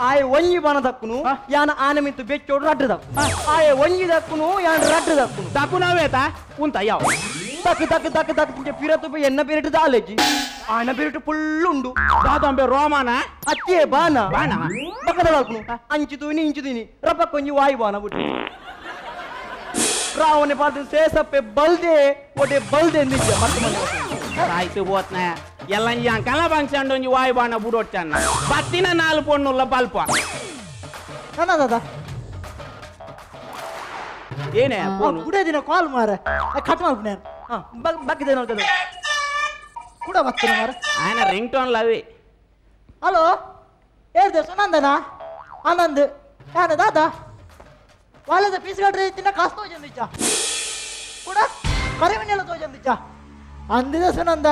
ಆಯ ಒಂಜಿ ಬಾಣ ದಕ್ಕುನು ಯಾನ ಆನೆ ಮಿಂತು ಬೆಚ್ಚೋಡು ರಡ್ಡು ದಕ್ಕು ಆಯ ಒಂಜಿ ದಕ್ಕುನು ಯಾನ ರಡ್ಡು ದಕ್ಕುನು ದಕ್ಕು ನಾವೇತ ಉಂತ ಯಾವ ತಕ್ ತಕ್ ತಕ್ ತಕ್ ಪಿರತು ಎನ್ನ ಪಿರಿಟು ದಾಲೇಜಿ ಆಯನ ಪಿರಿಟು ಫುಲ್ ಉಂಡು ದಾದಂಬೆ ರೋಮಾನ ಅತ್ತಿಯೇ ಬಾಣ ಬಾಣ ಪಕ್ಕದ ದಕ್ಕುನು ಅಂಚು ತೂನಿ ಇಂಚು ತೂನಿ ರಪ್ಪಕ್ಕೊಂಜಿ ವಾಯು ಬಾಣ ಬಿಟ್ಟು ರಾವಣೆ ಪಾತ್ರ ಸೇಸಪ್ಪೆ ಬಲ್ದೆ ಒಡೆ ಬಲ್ದೆ ನಿಜ ಮತ್ತೆ ಮನೆ ಆಯ್ತು ಬೋತ್ನ ಎಲ್ಲ ಅಂಕಲ ಬಂಗ್ಸಂಡು ಒಂಜಿ ವಾಯು ಬಾಣ ಬುಡೊಟ್ಟನ್ನ ಬತ್ತಿನ ನಾಲ್ ಪೊಣ್ಣುಲ್ಲ ಬಲ್ಪ ದಾದಾ ಏನೇ ಫೋನ್ ಕುಡೇ ದಿನ ಕಾಲ್ ಮಾರ ಕಟ್ ಮಾಡ್ಬಿಟ್ಟೆ ಬಕ್ಕಿದೆ ನೋಡ್ತದೆ ಕೂಡ ಬರ್ತೀನಿ ಮಾರ ఆయన ರಿಂಗ್ ಟೋನ್ ಲವಿ ಹಲೋ ಹೇಳ್ದೆ ಸುನಂದನ ಆನಂದ್ ಯಾನ ದಾದಾ వాళ్ళದ ಫೀಸ್ ಕಟ್ರೆ ತಿನ್ನ ಕಾಸು ತೋಜಂದಿಚ್ಚ ಕೂಡ ಕರಿಮನೆಲ್ಲ ತೋಜಂದಿಚ್ಚ ಅಂದಿದ ಸುನಂದ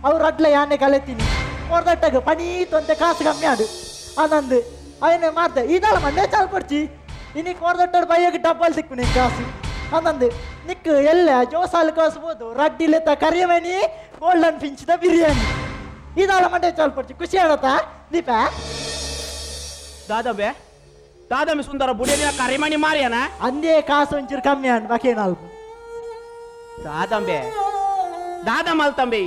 ಅವ್ರು ಅಡ್ಲ ಯಾನೆ ಕಲೆತೀನಿ ಹೊರದಟ್ಟಾಗ ಪಣಿ ತೊಂತೆ ಕಾಸು ಕಮ್ಮಿ ಆಡು ಆನಂದ್ ಅವನೇ ಮಾಡ್ದೆ ಇದಲ್ಲ ಮಂಡೆ ಚಾಲ್ ಕೊಡ್ಚಿ ಇನಿ ಕೊರ್ದಟ್ಟಾಡು ಬೈಯಕ್ಕೆ ಡಬ್ಬಲ್ ಸಿಕ್ಕು ನಿನ್ ಕಾಸು ಆನಂದ್ ನಿಕ್ ಎಲ್ಲ ಜೋಸಾಲ್ ಕಳಿಸ್ಬೋದು ರಡ್ಡಿಲೆತ್ತ ಕರಿಯಮನಿ ಗೋಲ್ಡನ್ ಫಿಂಚ್ದ ಬಿರಿಯಾನಿ ಇದಲ್ಲ ಮಂಡೆ ಚಾಲ್ ಕೊಡ್ಚಿ ಖುಷಿ ಆಡತ್ತಾ ದೀಪ ದಾದಾಬೆ ದಾದಾಮಿ ಸುಂದರ ಬುಡಿಯ ಕರಿಮಣಿ ಮಾರಿಯನ ಅಂದೇ ಕಾಸು ಒಂಚೂರು ಕಮ್ಮಿ ಅನ್ ಬಾಕಿ ನಾಲ್ಕು ದಾದಂಬೆ ದಾದ ಮಲ್ತಂಬೆ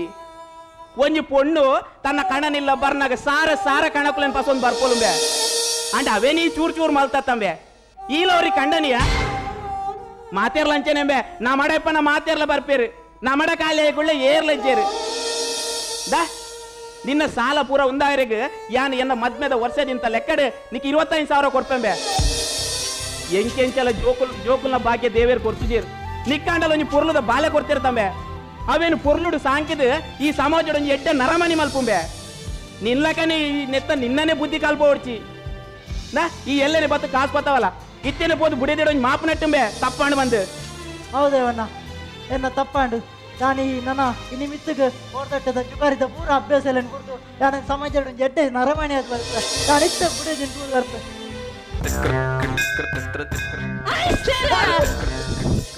ಒಂಜಿ ಪೊಣ್ಣು ತನ್ನ ಕಣನಿಲ್ಲ ಬರ್ನಾಗ ಸಾರ ಸಾರ ಕಣಕುಲೇನ್ ಪಸೊಂದು ಬರ್ಪೋಲುಂಬೆ ಅಂಡ ಅವೇ ನೀ ಚೂರ್ ಚೂರ್ ಮಲ್ತತ್ತಂಬೆ ಈಲವ್ರಿ ಕಂಡನಿಯ ಮಾತೇರ್ಲಂಚೇನೆಂಬೆ ನಾ ಮಡಪ್ಪ ನಾ ಮಾತೇರ್ಲ ಬರ್ಪೇರು ನಾ ಮಡ ಕಾಲಿ ಗುಳ್ಳೆ ಏರ್ಲಂಚೇರು ದಾ ನಿನ್ನ ಸಾಲ ಪೂರ ಒಂದಾಯರಿಗೆ ಯಾನ್ ಎನ್ನ ಮದ್ಮೆದ ವರ್ಷದಿಂತ ಲೆಕ್ಕಡೆ ನಿಕ್ 25,000 ಕೊಡ್ಪೆಂಬೆ ಎಂಕೆಂಚಲ ಜೋಕುಲ್ ಜೋಕುಲ್ನ ಭಾಗ್ಯ ದೇವೇರು ಕೊಡ್ತಿದ್ದೀರು ನಿಕ್ಕಾಂಡಲ ಒಂಜಿ ಪೊರ್ಲುದ ಬಾಲೆ ಕೊಡ್ತಿರ್ತಂಬೆ ಅವೇನು ಪೊರ್ಲುಡು ಸಾಂಕಿದು ಈ ಸಮಾಜದ ಒಂಜಿ ಎಡ್ಡೆ ನರಮನಿ ಮಲ್ಪುಂಬೆ ನಿಲ್ಲಕನೆ ಈ ನೆತ್ತ ನಿನ್ನನೆ ಬುದ್ಧಿ ಕಲ್ಪ ಓಡ್ಚಿ ನಾ ಈ ಎಲ್ಲನೇ ಬತ್ತು ಕಾಸು ಬತ್ತವಲ್ಲ ಇತ್ತೇನೆ ಪೋದು ಬುಡಿದಿಡ ಒಂಜಿ ಮಾಪು ನೆಟ್ಟುಂಬೆ ತಪ್ಪಾಂಡು ಬಂದು ಹೌದೇವಣ್ಣ ಎನ್ನ ತಪ್ಪಾಂಡು ನಾನು ಈ ನನ್ನ ಈ ನಿಮಿತ್ತಕ್ಕೆ ಹೊರತಟ್ಟದ ಜುಗಾರಿದ ಪೂರ ಅಭ್ಯಾಸ ಎಲ್ಲ ಕೊಡ್ತು ನಾನು ಸಮಾಜದ ಒಂಜಿ ಎಡ್ಡೆ ನರಮಣಿ ಅದು ಬರ್ತದೆ ನಾನು ಇತ್ತ ಬುಡಿದಿನ ಪೂರ ಬರ್ತದೆ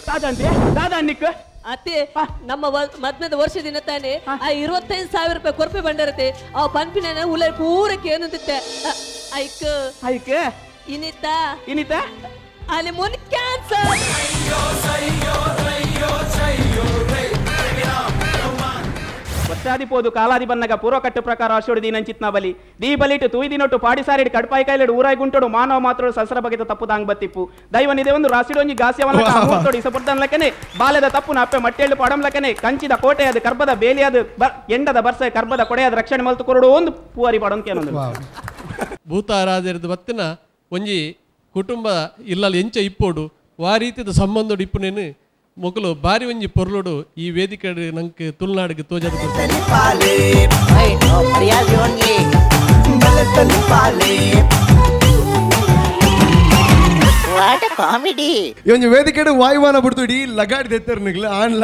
ದಾದಂತೆ ದಾದಾ ನಿಕ್ ಅತ್ತೆ ನಮ್ಮ ಮದ್ಮೆದ ವರ್ಷ ದಿನ ತಾನೆ ಆ 25,000 ರೂಪಾಯಿ ಕೊರ್ಪೆ ಬಂಡರತೆ ಆ ಪನ್ಪಿನ ಉಲ ಪೂರಕ್ಕೆ ಏನಂತಿತ್ತೆ ಐಕ್ ಐಕ್ ಇನಿತ ಇನಿತ ಅಲ್ಲಿ ಮುನ್ ಕ್ಯಾನ್ಸರ್ ವರ್ಷಾದಿ ಪೋದು ಕಾಲಾದಿ ಬನ್ನಗ ಪೂರ್ವ ಕಟ್ಟು ಪ್ರಕಾರ ಆಶೋಡಿ ದೀನಂಚಿತ್ನ ಬಲಿ ದೀ ಬಲಿಟು ತೂಯ್ದಿನೊಟ್ಟು ಪಾಡಿಸಾರಿಡ್ ಕಡ್ಪಾಯಿ ಕೈಲೆಡು ಊರಾಯಿ ಗುಂಟೋಡು ಮಾನವ ಮಾತ್ರ ಸಸರ ಬಗೆದ ತಪ್ಪು ದಾಂಗ್ ಬತ್ತಿಪ್ಪು ದೈವ ನಿದೆ ಒಂದು ರಾಸಿಡೊಂಜಿ ಗಾಸ್ಯವನ್ನ ಮೂರ್ತೋಡು ಇಸಪುರ್ದನ್ಲಕನೆ ಬಾಲೆದ ತಪ್ಪು ಅಪ್ಪೆ ಮಟ್ಟೆಳ್ಳು ಪಡಂಲಕನೆ ಕಂಚಿದ ಕೋಟೆಯದು ಕರ್ಬದ ಬೇಲಿಯದು ಎಂಡದ ಬರ್ಸೆ ಕರ್ಬದ ಕೊಡೆಯದ ರಕ್ಷಣೆ ಮಲ್ತು ಕೊರಡು ಒಂದು ಪೂವರಿ ಪಡೊಂದು ಭೂತಾರಾಧನೆದ ಬತ್ತಿನ ಒಂಜಿ ಕುಟುಂಬ ಇಲ್ಲಲ್ಲಿ ಎಂಚ ಇಪ್ಪೋಡು ವಾ ರೀತಿದ ಸಂಬಂಧೋಡು ಇಪ್ಪುನೇನು ಮೊಕಲು ಬಾರಿ ಒಂಜಿ ಪೊರ್ಲುಡು ಈ ವೇದಿಕೆ ನಂಗೆ ತುಳುನಾಡಿಗೆ ತೋಜದ ಈ ವೇದಿಕೆ ವಾಯುವಾನ ಬಿಡ್ತು ಇಡೀ ಲಗಾಡಿ ದೆತ್ತರ್ ನಿಗ್ಲು ಆನ್ಲ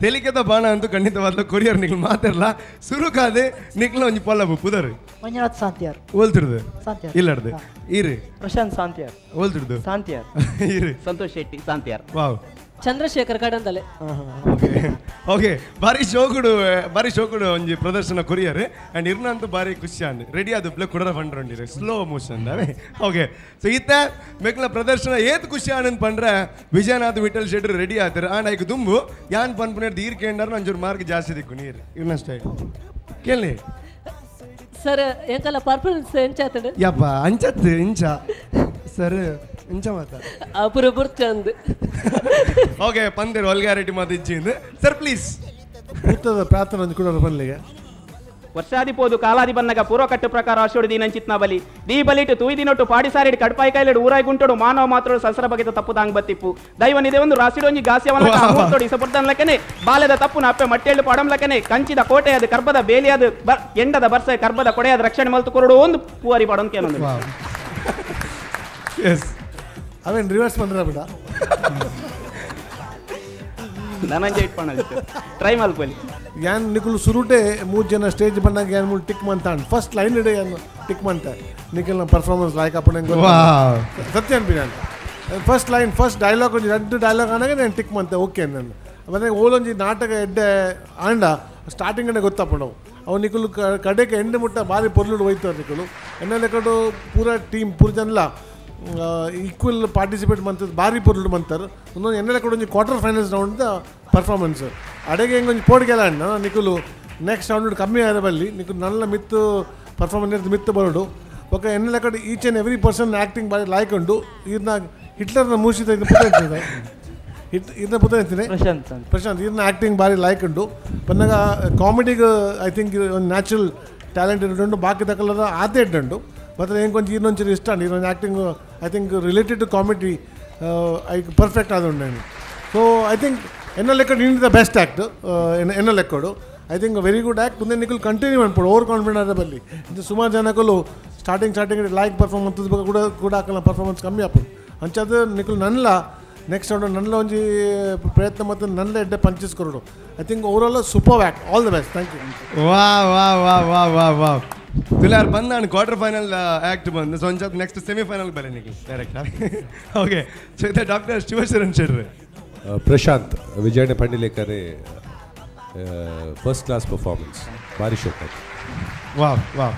ತೆಲಿಕೆದ ಬಾಣ ಅಂತೂ ಖಂಡಿತವಾದ್ಲ ಕೊರಿಯರ್ ನಿಗ್ಲು ಮಾತಿರ್ಲ ಸುರುಕಾದೆ ನಿಗ್ಲ ಒಂಜಿ ಪೊಲ್ಲಬು ಪುದರ್ Manjunath ಸಾಂತಿಯಾರ್ ಓಲ್ತಿರ್ದು ಸಾಂತಿಯಾರ್ ಇಲ್ಲಡ್ದು ಈರು Prashant ಸಾಂತಿಯಾರ್ ಓಲ್ತಿರ್ದು ಸಾಂತಿಯಾರ್ ಈರು Santosh Shetty ಸಾಂತಿಯಾರ್ wow Chandrashekhar Kadandale okay okay ಬಾರಿ ಶೋಕುಡು ಬಾರಿ ಶೋಕುಡು ಒಂಜಿ ಪ್ರದರ್ಶನ ಕೊರಿಯರ್ ಅಂಡ್ ಇರ್ನಂತೂ ಬಾರಿ ಖುಷಿ ಅಂಡ್ ರೆಡಿ ಅದು ಬ್ಲಕ್ ಕುಡರ ಫಂಡ್ರೊಂಡಿರೆ ಸ್ಲೋ ಮೋಷನ್ ಅವೇ ಓಕೆ ಸೊ ಇತ್ತ ಮೆಕ್ಲ ಪ್ರದರ್ಶನ ಏತ್ ಖುಷಿ ಆನಂದ್ ಪಂಡ್ರೆ ವಿಜಯನಾಥ್ ವಿಠಲ್ ಶೆಟ್ರು ರೆಡಿ ಆತಾರೆ ಆಂಡ್ ಐಕ್ ದುಂಬು ಯಾನ್ ಪನ್ಪುನೇರ್ ನೀರು ಕೇಂಡಾರ ಒಂಚೂರು ಮಾರ್ಕ್ ಜಾಸ್ತಿ ದಿಕ್ಕು ನೀರು ಇರ್ನ ಸ್ಟೈಲ್ ಕೇಳಿ ಸರ್ ಎಂಕಲ್ಲ ಪರ್ಫಾರ್ಮೆನ್ಸ್ ಎಂಚಾತಂಡು ಯಪ್ಪ ಅಂಚತ್ತು ಇಂಚ ಸರ್ ಇಂಚ ಮಾತಾ ಅಪುರಪುರ್ ಚಂದ್ ಓಕೆ ಪಂದೇರು ವಲ್ಗಾರಿಟಿ ಮಾತು ಇಚ್ಚಿಂದು ಸರ್ ಪ್ಲೀಸ್ ಭೂತದ ಪ್ರಾರ್ಥನೆ ಒಂದು ಕೂಡ ಬನ್ಲಿಗೆ ವರ್ಷಾದಿ ಪೋದು ಕಾಲಾದಿ ಬನ್ನಗ ಪೂರ್ವ ಕಟ್ಟು ಪ್ರಕಾರ ಆಶೋಡಿ ದೀನಂಚಿತ್ನ ಬಲಿ ದೀ ಬಲಿಟು ತೂಯ್ದಿನೊಟ್ಟು ಪಾಡಿಸಾರಿಡ್ ಕಡ್ಪಾಯಿ ಕೈಲೆಡು ಊರಾಯಿ ಗುಂಟೋಡು ಮಾನವ ಮಾತ್ರ ಸಸರ ಬಗೆದ ತಪ್ಪು ದಾಂಗ್ ಬತ್ತಿಪ್ಪು ದೈವ ನಿದೆ ಒಂದು ರಾಸಿಡೊಂಜಿ ಗಾಸ್ಯವನ್ನ ಮೂರ್ತೋಡು ಇಸಪುರ್ದನ್ಲಕನೆ ಬಾಲೆದ ತಪ್ಪು ಅಪ್ಪೆ ಮಟ್ಟೆಳ್ಳು ಪಡಂಲಕನೆ ಕಂಚಿದ ಕೋಟೆಯದು ಕರ್ಬದ ಬೇಲಿಯದು ಎಂಡದ ಬರ್ಸೆ ಕರ್ಬದ ಕೊಡೆಯದ ರಕ್ಷಣೆ ಮಲ್ತು ಕೊರಡು ಒಂದು ಪೂವರಿ ಪಡೊಂದು ಎಸ್ ಅವೇನು ರಿವರ್ಸ್ ಬಂದ್ರೆ ಬಿಡ ನನಂಜೆ ಇಟ್ಪಣ ಟ್ರೈ ಮಲ್ಪಲಿ ಯಾನ್ ನಿಕುಲು ಸುರುಟೆ ಮೂರು ಜನ ಸ್ಟೇಜ್ ಬಂದಾಗ ಯಾನ್ ಮೂರು ಟಿಕ್ ಮಂತ ಫಸ್ಟ್ ಲೈನ್ ಇಡೆ ಯಾನ್ ಟಿಕ್ ಮಂತ ನಿಖಿಲ್ ನಮ್ಮ ಪರ್ಫಾರ್ಮೆನ್ಸ್ ಲಾಯ್ಕ್ ಅಪ್ಪಣ ಸತ್ಯ ಅನ್ಪಿ ನಾನು first line first dialogue ಒಂಜಿ ರಡ್ಡು ಡೈಲಾಗ್ ಆನಾಗ ನಾನು ಟಿಕ್ ಮಂತೆ ಓಕೆ ನಾನು ಮತ್ತೆ ಓಲೊಂಜಿ ನಾಟಕ ಎಡ್ಡೆ ಆಂಡ ಸ್ಟಾರ್ಟಿಂಗ್ ಅಂಡೆ ಗೊತ್ತಪ್ಪ ನಾವು ಅವು ನಿಕುಲು ಕಡೆಗೆ ಎಂಡು ಮುಟ್ಟ ಭಾರಿ ಪೊರ್ಲುಡು ಹೋಯ್ತು ನಿಕುಲು ಎನ್ನ ಲೆಕ್ಕಡು ಪೂರ ಟೀಮ್ ಪೂರ ಜನಲ ಈಕ್ವಲ್ ಪಾರ್ಟಿಸಿಪೇಟ್ ಮಂತದ್ದು ಭಾರಿ ಪೊರ್ಲು ಮಂತಾರೆ ಒಂದೊಂದು ಎನ್ನೆಲ್ಲ ಕೂಡ ಒಂಜಿ quarter finals round performance ಅಡೆಗೆ ಹೆಂಗೆ ಒಂಜಿ ಪೋಡಿಗೆಲ್ಲ ಅಣ್ಣ ನಿಕುಲು ನೆಕ್ಸ್ಟ್ ರೌಂಡ್ ಕಮ್ಮಿ ಆದ ಬಲ್ಲಿ ನಿಕುಲು ನನ್ನ ಮಿತ್ತು ಪರ್ಫಾರ್ಮೆನ್ಸ್ ಮಿತ್ತು ಬರೋಡು ಓಕೆ ಎನ್ನೆಲ್ಲ ಕಡೆ each and every person acting ಭಾರಿ ಲಾಯ್ಕ್ ಉಂಡು ಇದನ್ನ ಹಿಟ್ಲರ್ನ ಮೂಸಿತ ಇದನ್ನ ಪುತ ಇದನ್ನ ಪುತ ಇರ್ತೀನಿ ಪ್ರಶಾಂತ್ ಪ್ರಶಾಂತ್ ಇದನ್ನ ಆ್ಯಕ್ಟಿಂಗ್ ಭಾರಿ ಲಾಯ್ಕ್ ಉಂಡು ಪನ್ನಾಗ ಕಾಮಿಡಿಗೆ I think ಒಂದು ನ್ಯಾಚುರಲ್ ಟ್ಯಾಲೆಂಟ್ ಇರುಂಡು ಬಾಕಿ ತಕಲದ ಆತೆ ಇಡ್ಡುಂಡು ಮತ್ತು ಏನು ಕೊಂಚ ಇನ್ನೊಂಚೂರು ಇಷ್ಟ ಇನ್ನೊಂದು acting I think related to comedy I perfect ಆದ ನಾನು so I think ಎನ್ನ ಲೆಕ್ಕಡು ಇನ್ the best act ಎನ್ನ ಲೆಕ್ಕಡು I think very good act ಮುಂದೆ ನಿಕುಲ್ ಕಂಟಿನ್ಯೂ ಅನ್ಪೋಡು ಓವರ್ ಕಾನ್ಫಿಡೆಂಟ್ ಆದ ಬಲ್ಲಿ ಇದು ಸುಮಾರು ಜನಕ್ಕೂ starting starting like performance ಕೂಡ ಕೂಡ ಹಾಕಲ್ಲ ಪರ್ಫಾರ್ಮೆನ್ಸ್ ಕಮ್ಮಿ ಆಪುಂಡು ಅಂಚಾದ ನಿಕುಲ್ ನನ್ಲ ನೆಕ್ಸ್ಟ್ ರೌಂಡ್ ನನ್ಲ ಒಂಜಿ ಪ್ರಯತ್ನ ಮತ್ತು ನನ್ಲ ಎಡ್ಡೆ punches ಕೊರಡು I think overall super act all the best thank you ವಾ ವಾ ವಾ ವಾ ವಾ ವಾ ತುಲಾರ್ ಬಂದ ನಾನು quarter final act ಬಂದು ಸೊ ಒಂಚತ್ತು ನೆಕ್ಸ್ಟ್ ಸೆಮಿಫೈನಲ್ ಬರೇ ನಿಖಿಲ್ direct okay so ಇದು ಡಾಕ್ಟರ್ ಶಿವಶರಣ್ ಶೆಟ್ರು Prashant Vijayanna ಪಂಡಿಲೇಕರೇ first class performance ಭಾರಿ ಶೋಕ್ ಆಯ್ತು ವಾವ್ ವಾವ್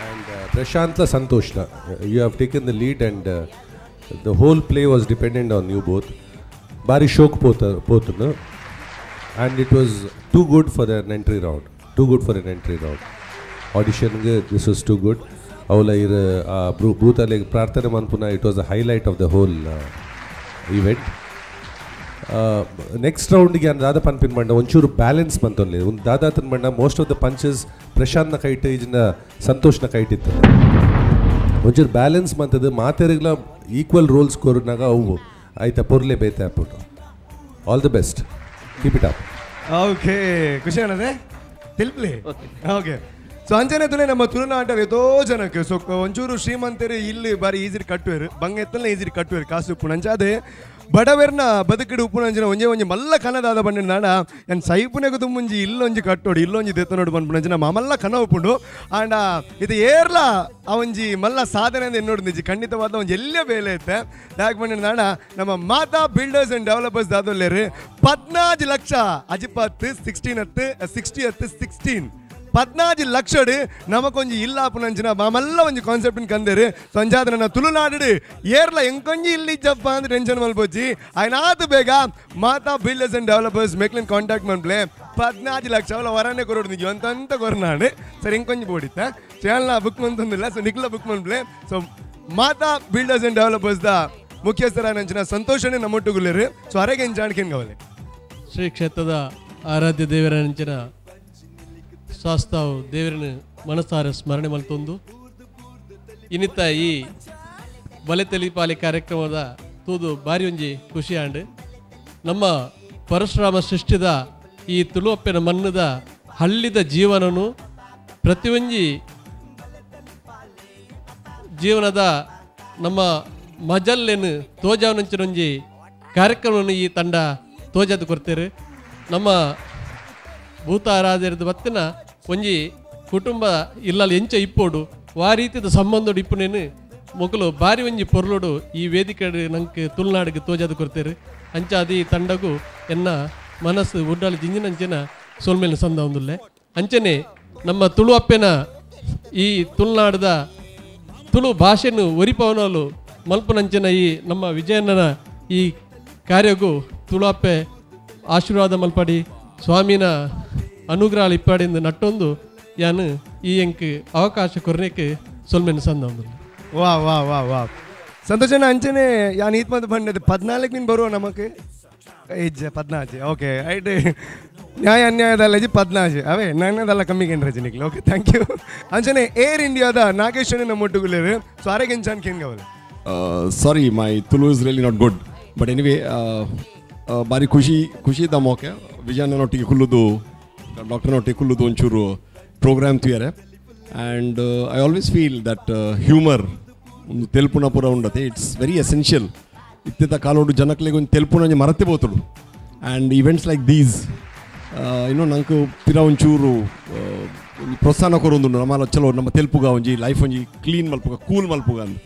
And Prashantla Santoshla, you have taken the lead and the whole play was dependent on you both. Bari shok potunu, and it was too good for an entry round. Too good for an entry round. Audition this was too good. Avula ir Bhutale Prarthane Manpuna, it was the highlight of the whole event. Next round ಗೆ ದಾದಾ ಪನ್ಪಿನ ಬಂಡ ಒಂಚೂರು balance ಬಂತೊನ್ಲೆ ಒಂದು ದಾದಾ ತನ್ ಬಂಡ most of the punches ಪ್ರಶಾಂತ್ನ ಕೈಟ್ ಇಜಿನ ಸಂತೋಷ್ನ ಕೈಟ್ ಇತ್ತು. ಒಂಚೂರು ಬ್ಯಾಲೆನ್ಸ್ ಬಂತದ್ದು ಮಾತೆರಿಗ್ಲ ಈಕ್ವಲ್ ರೋಲ್ಸ್ ಕೊರ್ನಾಗ ಅವು ಆಯ್ತಾ ಪೊರ್ಲೆ ಬೇತೆ ಹಾಕ್ಬಿಟ್ಟು. All the best, keep it up. Okay, ಖುಷಿ ಅನ್ನದೆ ತಿಲ್ಪ್ಲಿ. ಓಕೆ, ಸೊ ಅಂಜನೆ ತುಲೆ ನಮ್ಮ ತುಳುನಾಟ ಏತೋ ಜನಕ್ಕೆ ಸೊ ಒಂಚೂರು ಶ್ರೀಮಂತರು ಇಲ್ಲಿ ಬಾರಿ ಈಸಿರಿ ಕಟ್ಟುವರು, ಬಂಗ ಎತ್ತಲ್ಲ ಈಸಿರಿ ಕಟ್ಟುವರು ಕಾಸು ಉಪ್ಪು ನಂಚಾದೆ ಬಡವೆರ್ನ ಬದುಕಿಡು ಉಪ್ಪು ನಂಚಿನ ಒಂಜೆ ಒಂಜಿ ಮಲ್ಲ ಕನದಾದ ಬಂಡಿನ ನಾಡ ನನ್ನ ಸೈಪುನೆಗೆ ತುಂಬುಂಜಿ ಇಲ್ಲೊಂಜಿ ಕಟ್ಟೋಡು ಇಲ್ಲೊಂಜಿ ದೆತ್ತನೋಡು ಬಂದ್ಪುನಂಚಿನ ಮಲ್ಲ ಕನ ಉಪ್ಪುಂಡು. ಆಂಡ ಇದು ಏರ್ಲ ಆ ಒಂಜಿ ಮಲ್ಲ ಸಾಧನೆ ಅಂತ ಎನ್ನೋಡು ನಿಜಿ ಖಂಡಿತವಾದ ಒಂಜಿ ಎಲ್ಲೇ ಬೇಲೆ ಐತೆ. ಯಾಕೆ ಬಂಡಿನ ನಾಡ ನಮ್ಮ ಮಾತಾ ಬಿಲ್ಡರ್ಸ್ ಆ್ಯಂಡ್ ಡೆವಲಪರ್ಸ್ ದಾದೊಲ್ಲೇರು 14 ಲಕ್ಷ ಅಜಿಪತ್ತು 16 ಹತ್ತು 60 ಹತ್ತು 16 14 ಲಕ್ಷಡು ನಮಕೊಂಜಿ ಇಲ್ಲ ಪುನಂಚಿನ ಮಾಮಲ್ಲ ಒಂಜಿ ಕಾನ್ಸೆಪ್ಟ್ ಕಂದೇರು. ಸಂಜಾದ ನನ್ನ ತುಳುನಾಡು ಏರ್ಲ ಎಂಕೊಂಜಿ ಇಲ್ಲಿ ಜಪ್ಪ ಅಂತ ಟೆನ್ಷನ್ ಮಲ್ಪೊಚ್ಚಿ ಆಯ್ನಾತು ಬೇಗ ಮಾತಾ ಬಿಲ್ಡರ್ಸ್ ಆ್ಯಂಡ್ ಡೆವಲಪರ್ಸ್ ಮೇಕ್ಲಿನ್ ಕಾಂಟ್ಯಾಕ್ಟ್ ಮನ್ಪ್ಲೆ 14 ಲಕ್ಷ ಅವಲ ವರನೇ ಕೊರೋಡು ನಿಜ ಅಂತಂತ ಕೊರನಾಡು ಸರ್ ಎಂಕೊಂಜಿ ಬೋಡಿತ್ತ ಚಾನಲ್ನ ಬುಕ್ ಮಂತೊಂದಿಲ್ಲ ಸೊ ನಿಕ್ಲ ಬುಕ್ ಮನ್ಪ್ಲೆ. ಸೊ ಮಾತಾ ಬಿಲ್ಡರ್ಸ್ ಆ್ಯಂಡ್ ಡೆವಲಪರ್ಸ್ the ಮುಖ್ಯಸ್ಥರ ನಂಚಿನ ಸಂತೋಷನೇ ನಮ್ಮೊಟ್ಟುಗುಲ್ಲೇರು. ಸೊ ಅರೆಗೆ ಎಂಚಾಣಿಕೆನ್ ಕಾವಲೆ ಶ್ರೀ ಕ್ಷೇತ್ರದ ಆರಾಧ್ಯ ದೇವರ ನಂಚಿನ ಶಾಸ್ತಾವು ದೇವರನ್ನು ಮನಸಾರ ಸ್ಮರಣೆ ಮಲ್ತೊಂದು ಇನ್ನಿತ ಈ ಬಲೆ ತೆಲಿಪಾಲಿ ಕಾರ್ಯಕ್ರಮದ ತೂದು ಬಾರಿ ಒಂಜಿ ಖುಷಿಯಾಂಡು. ನಮ್ಮ ಪರಶುರಾಮ ಸೃಷ್ಟಿದ ಈ ತುಳುವಪ್ಪೆನ ಮಣ್ಣದ ಹಳ್ಳಿದ ಜೀವನನು ಪ್ರತಿಯೊಂಜಿ ಜೀವನದ ನಮ್ಮ ಮಜಲ್ಲೇನು ತೋಜಾವನಂಚಿನೊಂಜಿ ಕಾರ್ಯಕ್ರಮವನ್ನು ಈ ತಂಡ ತೋಜಾದು ಕೊಡ್ತೇವೆ. ನಮ್ಮ ಭೂತಾರಾಧನೆದ ಬತ್ತಿನ ಒಂಜಿ ಕುಟುಂಬ ಇಲ್ಲಲ್ಲಿ ಎಂಚ ಇಪ್ಪೋಡು ವಾ ರೀತಿದ ಸಂಬಂಧೋಡು ಇಪ್ಪುನೇನು ಮೊಕಲು ಬಾರಿ ಒಂಜಿ ಪೊರ್ಲೋಡು ಈ ವೇದಿಕೆ ನಂಗೆ ತುಳುನಾಡಿಗೆ ತೋಜಾದು ಕೊಡ್ತೇವೆ. ಅಂಚಾದಿ ಈ ತಂಡಗೂ ಎನ್ನ ಮನಸ್ಸು ಉಡ್ಡಾಲಿ ಜಿಂಜಿನಂಚಿನ ಸೋಲ್ಮೇಲಿನ ಸಂದ ಒಂದುಲ್ಲೆ. ಅಂಚನೆ ನಮ್ಮ ತುಳು ಅಪ್ಪೆನ ಈ ತುಳುನಾಡದ ತುಳು ಭಾಷೆಯನ್ನು ಒರಿಪವನಲು ಮಲ್ಪನಂಚಿನ ಈ ನಮ್ಮ ವಿಜಯಣ್ಣನ ಈ ಕಾರ್ಯಗೂ ತುಳು ಅಪ್ಪೆ ಆಶೀರ್ವಾದ ಮಲ್ಪಡಿ ಸ್ವಾಮಿನ ಅನುಗ್ರಹ ಇಪ್ಪಾಡಿಂದ ನಟ್ಟೊಂದು ಯಾನು ಈ ಎಂಕ್ ಅವಕಾಶ ಕೊರ್ನೇಕ್ ಸೊಲ್ಮೆನ್ ಸಂದ. ವಾ ವಾ ವಾ ವಾ ಸಂತೋಷನ ಅಂಚನೆ ಯಾನ್ ಈತ್ ಮಂತ್ ಬಂಡದು 14 ಮಿನ್ ಬರುವ ನಮಕ್ ಇಜ್ಜೆ 14. ಓಕೆ ರೈಟ್, ನ್ಯಾಯ ಅನ್ಯಾಯದಲ್ಲ 14 ಅವೇ ನಾನದಲ್ಲ ಕಮ್ಮಿಗೆ ರಜನಿಕ್ಲ. Okay, thank you. ಅಂಚನೆ ಏರ್ ಇಂಡಿಯಾದ ನಾಗೇಶ್ ನಮ್ಮ ಒಟ್ಟುಗುಲ್ಲೇರು. ಸೊ ಆರೆಗೆ ಎಂಚಾನ್ ಕೇನ್ ಗವಲೆ. Sorry, my Tulu is really not good, but anyway ಬಾರಿ ಖುಷಿ ಖುಷಿ ಇದ್ದ ಮೋಕೆ ವಿಜಯನೊಟ್ಟಿಗೆ ಕುಲ್ಲುದು ಡಾಕ್ಟರ್ನೊಟ್ಟಿಗೆ ಕುಲ್ಲುದು ಒಂಚೂರು programme ತುಯರೆ. And I always feel that humour ಒಂದು ತೆಲ್ಪುನ ಪೂರ ಉಂಡತೆ, it's very essential. ಇತ್ತಿತ್ತ ಕಾಲೋಡು ಜನಕ್ಲೆಗ್ ಒಂದು ತೆಲ್ಪುನ ಮರತೆ ಬೋತುಡು. ಆ್ಯಂಡ್ ಈವೆಂಟ್ಸ್ ಲೈಕ್ these ಇನ್ನೂ ನಂಗೆ ಪಿರ ಒಂಚೂರು ಪ್ರೋತ್ಸಾಹ ಕೊರೊಂದುಂಡು ನಮ್ಮಲ್ಲ ಚಲೋ ನಮ್ಮ ತೆಲ್ಪುಗ ಒಂಜಿ ಲೈಫ್ ಒಂಜಿ ಕ್ಲೀನ್ ಮಲ್ಪುಗ ಕೂಲ್ ಮಲ್ಪುಗ ಅಂದ್.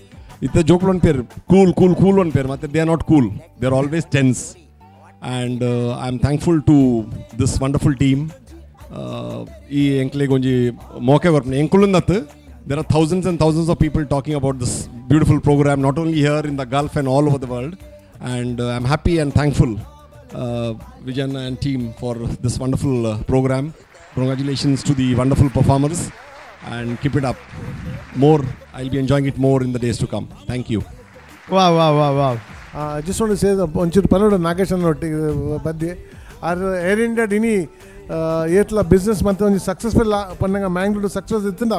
ಇತ್ತ ಜೋಕ್ಲು ಒಂದು ಪೇರು ಕೂಲ್ ಕೂಲ್ ಕೂಲ್ ಒಂದು ಪೇರು ಮತ್ತು they are not cool, they are always tense. And I am thankful to this wonderful team. ಈ ಎಂಕ್ಲೆಗ್ ಒಂಜಿ ಮೋಕೆ ಬರ್ಪುನ ಎಂಕುಲುಂದತ್ತು there are thousands and thousands of people talking about this beautiful program, not only here in the Gulf and all over the world. And I am happy and thankful Vijayan and team for this wonderful program. Congratulations to the wonderful performers and keep it up. More, I'll be enjoying it more in the days to come. Thank you. Wow, wow, wow, wow. I just want to say that ಒಂಚೂರು ಪನ್ನೋಡು ನಾಗೇಶ್ ಒಟ್ಟಿಗೆ ಬದ್ದೆ ಆರ್ ಏರ್ India ಇನಿ ಏತ್ಲ business ಮತ್ತು ಒಂಜಿ successful ಪನ್ನಂಗ Mangalore success ಇತ್ತಿಂದ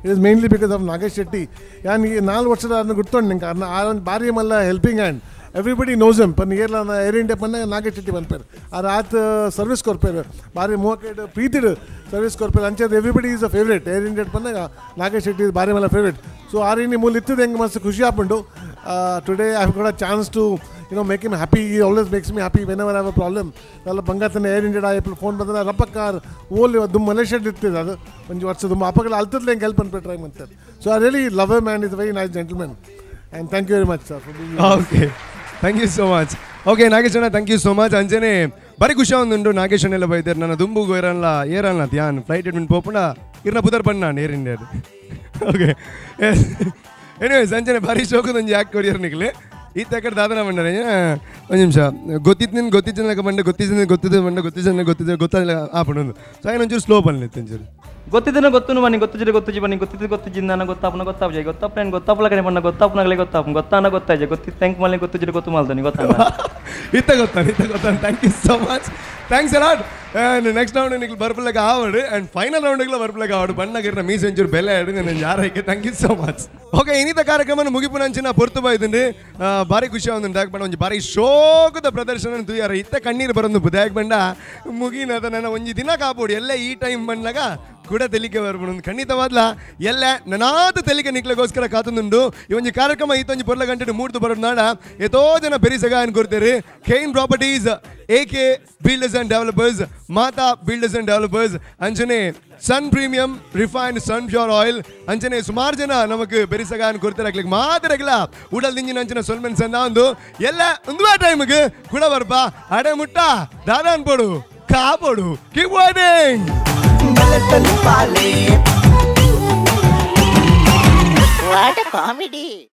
it is mainly because of Nagesh Shetty. ಯಾನ್ ಈ 4 ವರ್ಷದ ಅದನ್ನು ಗುರ್ತೊಂಡು ನಿಂಗೆ ಅರ್ನ ಆ ಒಂದು ಭಾರಿ ಮಲ್ಲ helping hand, everybody knows him. ಪನ್ನ ಏರ್ಲ ಏರ್ ಇಂಡಿಯಾ ಪನ್ನಾಗ ನಾಗೇಶ್ ಶೆಟ್ಟಿ ಬಂದ್ಪೇರು ಆರ್ ಆತ ಸರ್ವಿಸ್ ಕೊರ್ಪೇರು ಭಾರಿ ಮೂವಕ್ಕೇಡು ಪ್ರೀತಿಡು ಸರ್ವಿಸ್ ಕೊರ್ಪೇರು ಅಂಚೆ everybody is a favourite. Air India ಪನ್ನಾಗ Nagesh Shetty ಭಾರಿ ಮಲ್ಲ ಫೇವ್ರೇಟ್. ಸೊ ಆರ್ ಇನ್ನಿ ಮೂಲ ಇತ್ತಿದ್ದು ಹೆಂಗೆ ಮಸ್ತ್ ಖುಷಿ ಆಪುಂಡು. Today I have got a chance to make him happy. He always makes me happy whenever I have a problem. ಅಲ್ಲ ಬಂಗಾತನ ಏರ್ ಇಂಡಿಯಾ ಏಪ್ರಿಲ್ ಫೋನ್ ಬಂದ್ರೆ ರಪ್ಪಕ್ಕ ಓಲಿ ದುಮ್ ಮಲೇಷ್ಯಾ ಇರ್ತಿದೆ ಅದು ಒಂದು ವರ್ಷ ದುಮ್ಮ ಅಪ್ಪಗಳ ಅಲ್ತದ್ಲೆ ಹೆಂಗೆ ಹೆಲ್ಪ್ ಅನ್ಬಿಟ್ಟು ಟ್ರೈ ಮಾಡ್ತಾರೆ. So I really love a man, is very nice gentleman and thank you very much sir. Okay, thank you so much. Okay Nagesh ಅಣ್ಣ, thank you so much. ಅಂಜನೆ ಬಾರಿ ಖುಷಿ ಒಂದುಂಡು ನಾಗೇಶ್ ಅಣ್ಣೆಲ್ಲ ಬೈತಾರೆ ನನ್ನ ದುಂಬುಗು ಏರಲ್ಲ ಏರಲ್ಲ ಯಾನ್ ಫ್ಲೈಟ್ ಎಡ್ಮಿನ್ ಪೋಪುಂಡ ಇರ್ನ ಪುದರ್ ಬಣ್ಣ ನಾನು ಏರ್ ಇಂಡಿಯಾದು. ಓಕೆ ಎನಿವೇಸ್ ಅಂಚನೆ ಭಾರಿ ಶೋಕದೊಂಜಿ ಯಾಕೆ ಕೊರಿಯರ್ ನಿಕ್ಲೆ ಈ ತಕಡೆ ದಾದನ ಬಂಡನೆ ಒಂದು ನಿಮಿಷ ಗೊತ್ತಿತ್ತು ನಿನ್ ಗೊತ್ತಿದ್ದ ಬಂಡೆ ಗೊತ್ತಿದ್ದ ಗೊತ್ತಿದ್ದ ಬಂಡೆ ಗೊತ್ತಿದ್ದ ಗೊತ್ತಿದ್ದ ಗೊತ್ತಾಗಲ್ಲ ಆ ಪಣ್ಣೊಂದು ಸೊ ఆయన ಒಂಚೂರು ಸ್ಲೋ ಪನ್ಲಿತ್ತು ಒಂಚೂರು ಗೊತ್ತಿದ್ದನ ಗೊತ್ತುನು ಬನ್ನಿ ಗೊತ್ತಿದ್ರೆ ಗೊತ್ತಿಜಿ ಬನ್ನಿ ಗೊತ್ತಿದ್ದು ಗೊತ್ತಿಜಿಂದ ಗೊತ್ತಾಪನ ಗೊತ್ತಾಪಜೆ ಗೊತ್ತಪ್ಪನ ಗೊತ್ತಾಪಲ ಕಡೆ ಬಣ್ಣ ಗೊತ್ತಾಪನಾಗಲೇ ಗೊತ್ತಾಪ ಗೊತ್ತಾನ ಗೊತ್ತಾಜೆ ಗೊತ್ತಿತ್ತು thank ಮಲ್ಲಿ ಗೊತ್ತಿದ್ರೆ ಗೊತ್ತು ಮಾಲ್ತಾನೆ ಗೊತ್ತಾನ ಇತ್ತ ಗೊತ್ತಾನ ಇತ್ತ ಗೊತ್ತಾನ. Thank you so much, thanks a lot. And next round ನಿಕ್ಲು ಬರ್ಪಲಕ ಆವಡು ಆ್ಯಂಡ್ ಫೈನಲ್ ರೌಂಡ್ಗೆ ಬರ್ಪಲಕ ಆವಡು ಬಣ್ಣಗಿರ್ನ ಮೀಸ್ ಒಂಚೂರು ಬೆಲೆ ಆಡು ನಾನು ಯಾರೈಕೆ. Thank you so much. Okay ಇನ್ನಿತ ಕಾರ್ಯಕ್ರಮ ಮುಗಿಪುನಂಚಿನ ಪೊರ್ತು ಬಾಯ್ದುಂಡು ಭಾರಿ ಖುಷಿ ಆವೊಂದುಂಡು ದಾಕ್ ಬಂಡ ಒಂಜಿ ಭಾರಿ ಶೋಕದ ಪ್ರದರ್ಶನ ತೂಯಾರ ಇತ್ತ ಕಣ್ಣೀರು ಬರೊಂದು ದಾಕ್ ಬಂಡ ಮುಗಿನದ ನನ್ನ ಒಂಜಿ ದಿನ ಕಾಪೋಡು ಎಲ್ಲ ಈ ಟೈಮ್ ಬಂದಾಗ ಕೂಡ ತೆಲಿಕೆ ಬರ್ಬೋದು ಖಂಡಿತವಾದ್ಲ ಎಲ್ಲ ನನಾದ ತೆಲಿಕೆ ನಿಕ್ಲಗೋಸ್ಕರ ಕಾತುಂದುಂಡು. ಈ ಒಂಜಿ ಕಾರ್ಯಕ್ರಮ ಈತೊಂಜಿ ಪೊರ್ಲ ಗಂಟೆ ಮೂಡ್ದು ಬರೋದು ನಾಡ ಏತೋ ಜನ ಬೆರಿಸಗ ಕೊಡ್ತೀರಿ. Kane properties, A K builders and developers, Mata builders and developers, ಅಂಚನೆ Sun premium refined sun pure oil ಅಂಚನೆ ಸುಮಾರು ಜನ ನಮಕ್ ಬೆರಿಸಗ ಕೊಡ್ತಾರೆ. ಮಾತ್ರ ಉಡಲ್ ದಿಂಜಿನ ಅಂಚಿನ ಸೊಲ್ಮೆನ್ ಸಣ್ಣ ಒಂದು ಎಲ್ಲ ಒಂದುವ ಟೈಮ್ಗೆ ಕೂಡ ಬರ್ಪ ಅಡೆ ಮುಟ್ಟ ದಾದ ಅನ್ಪೋಡು ಕಾಪೋಡು. Keep waiting. What a comedy.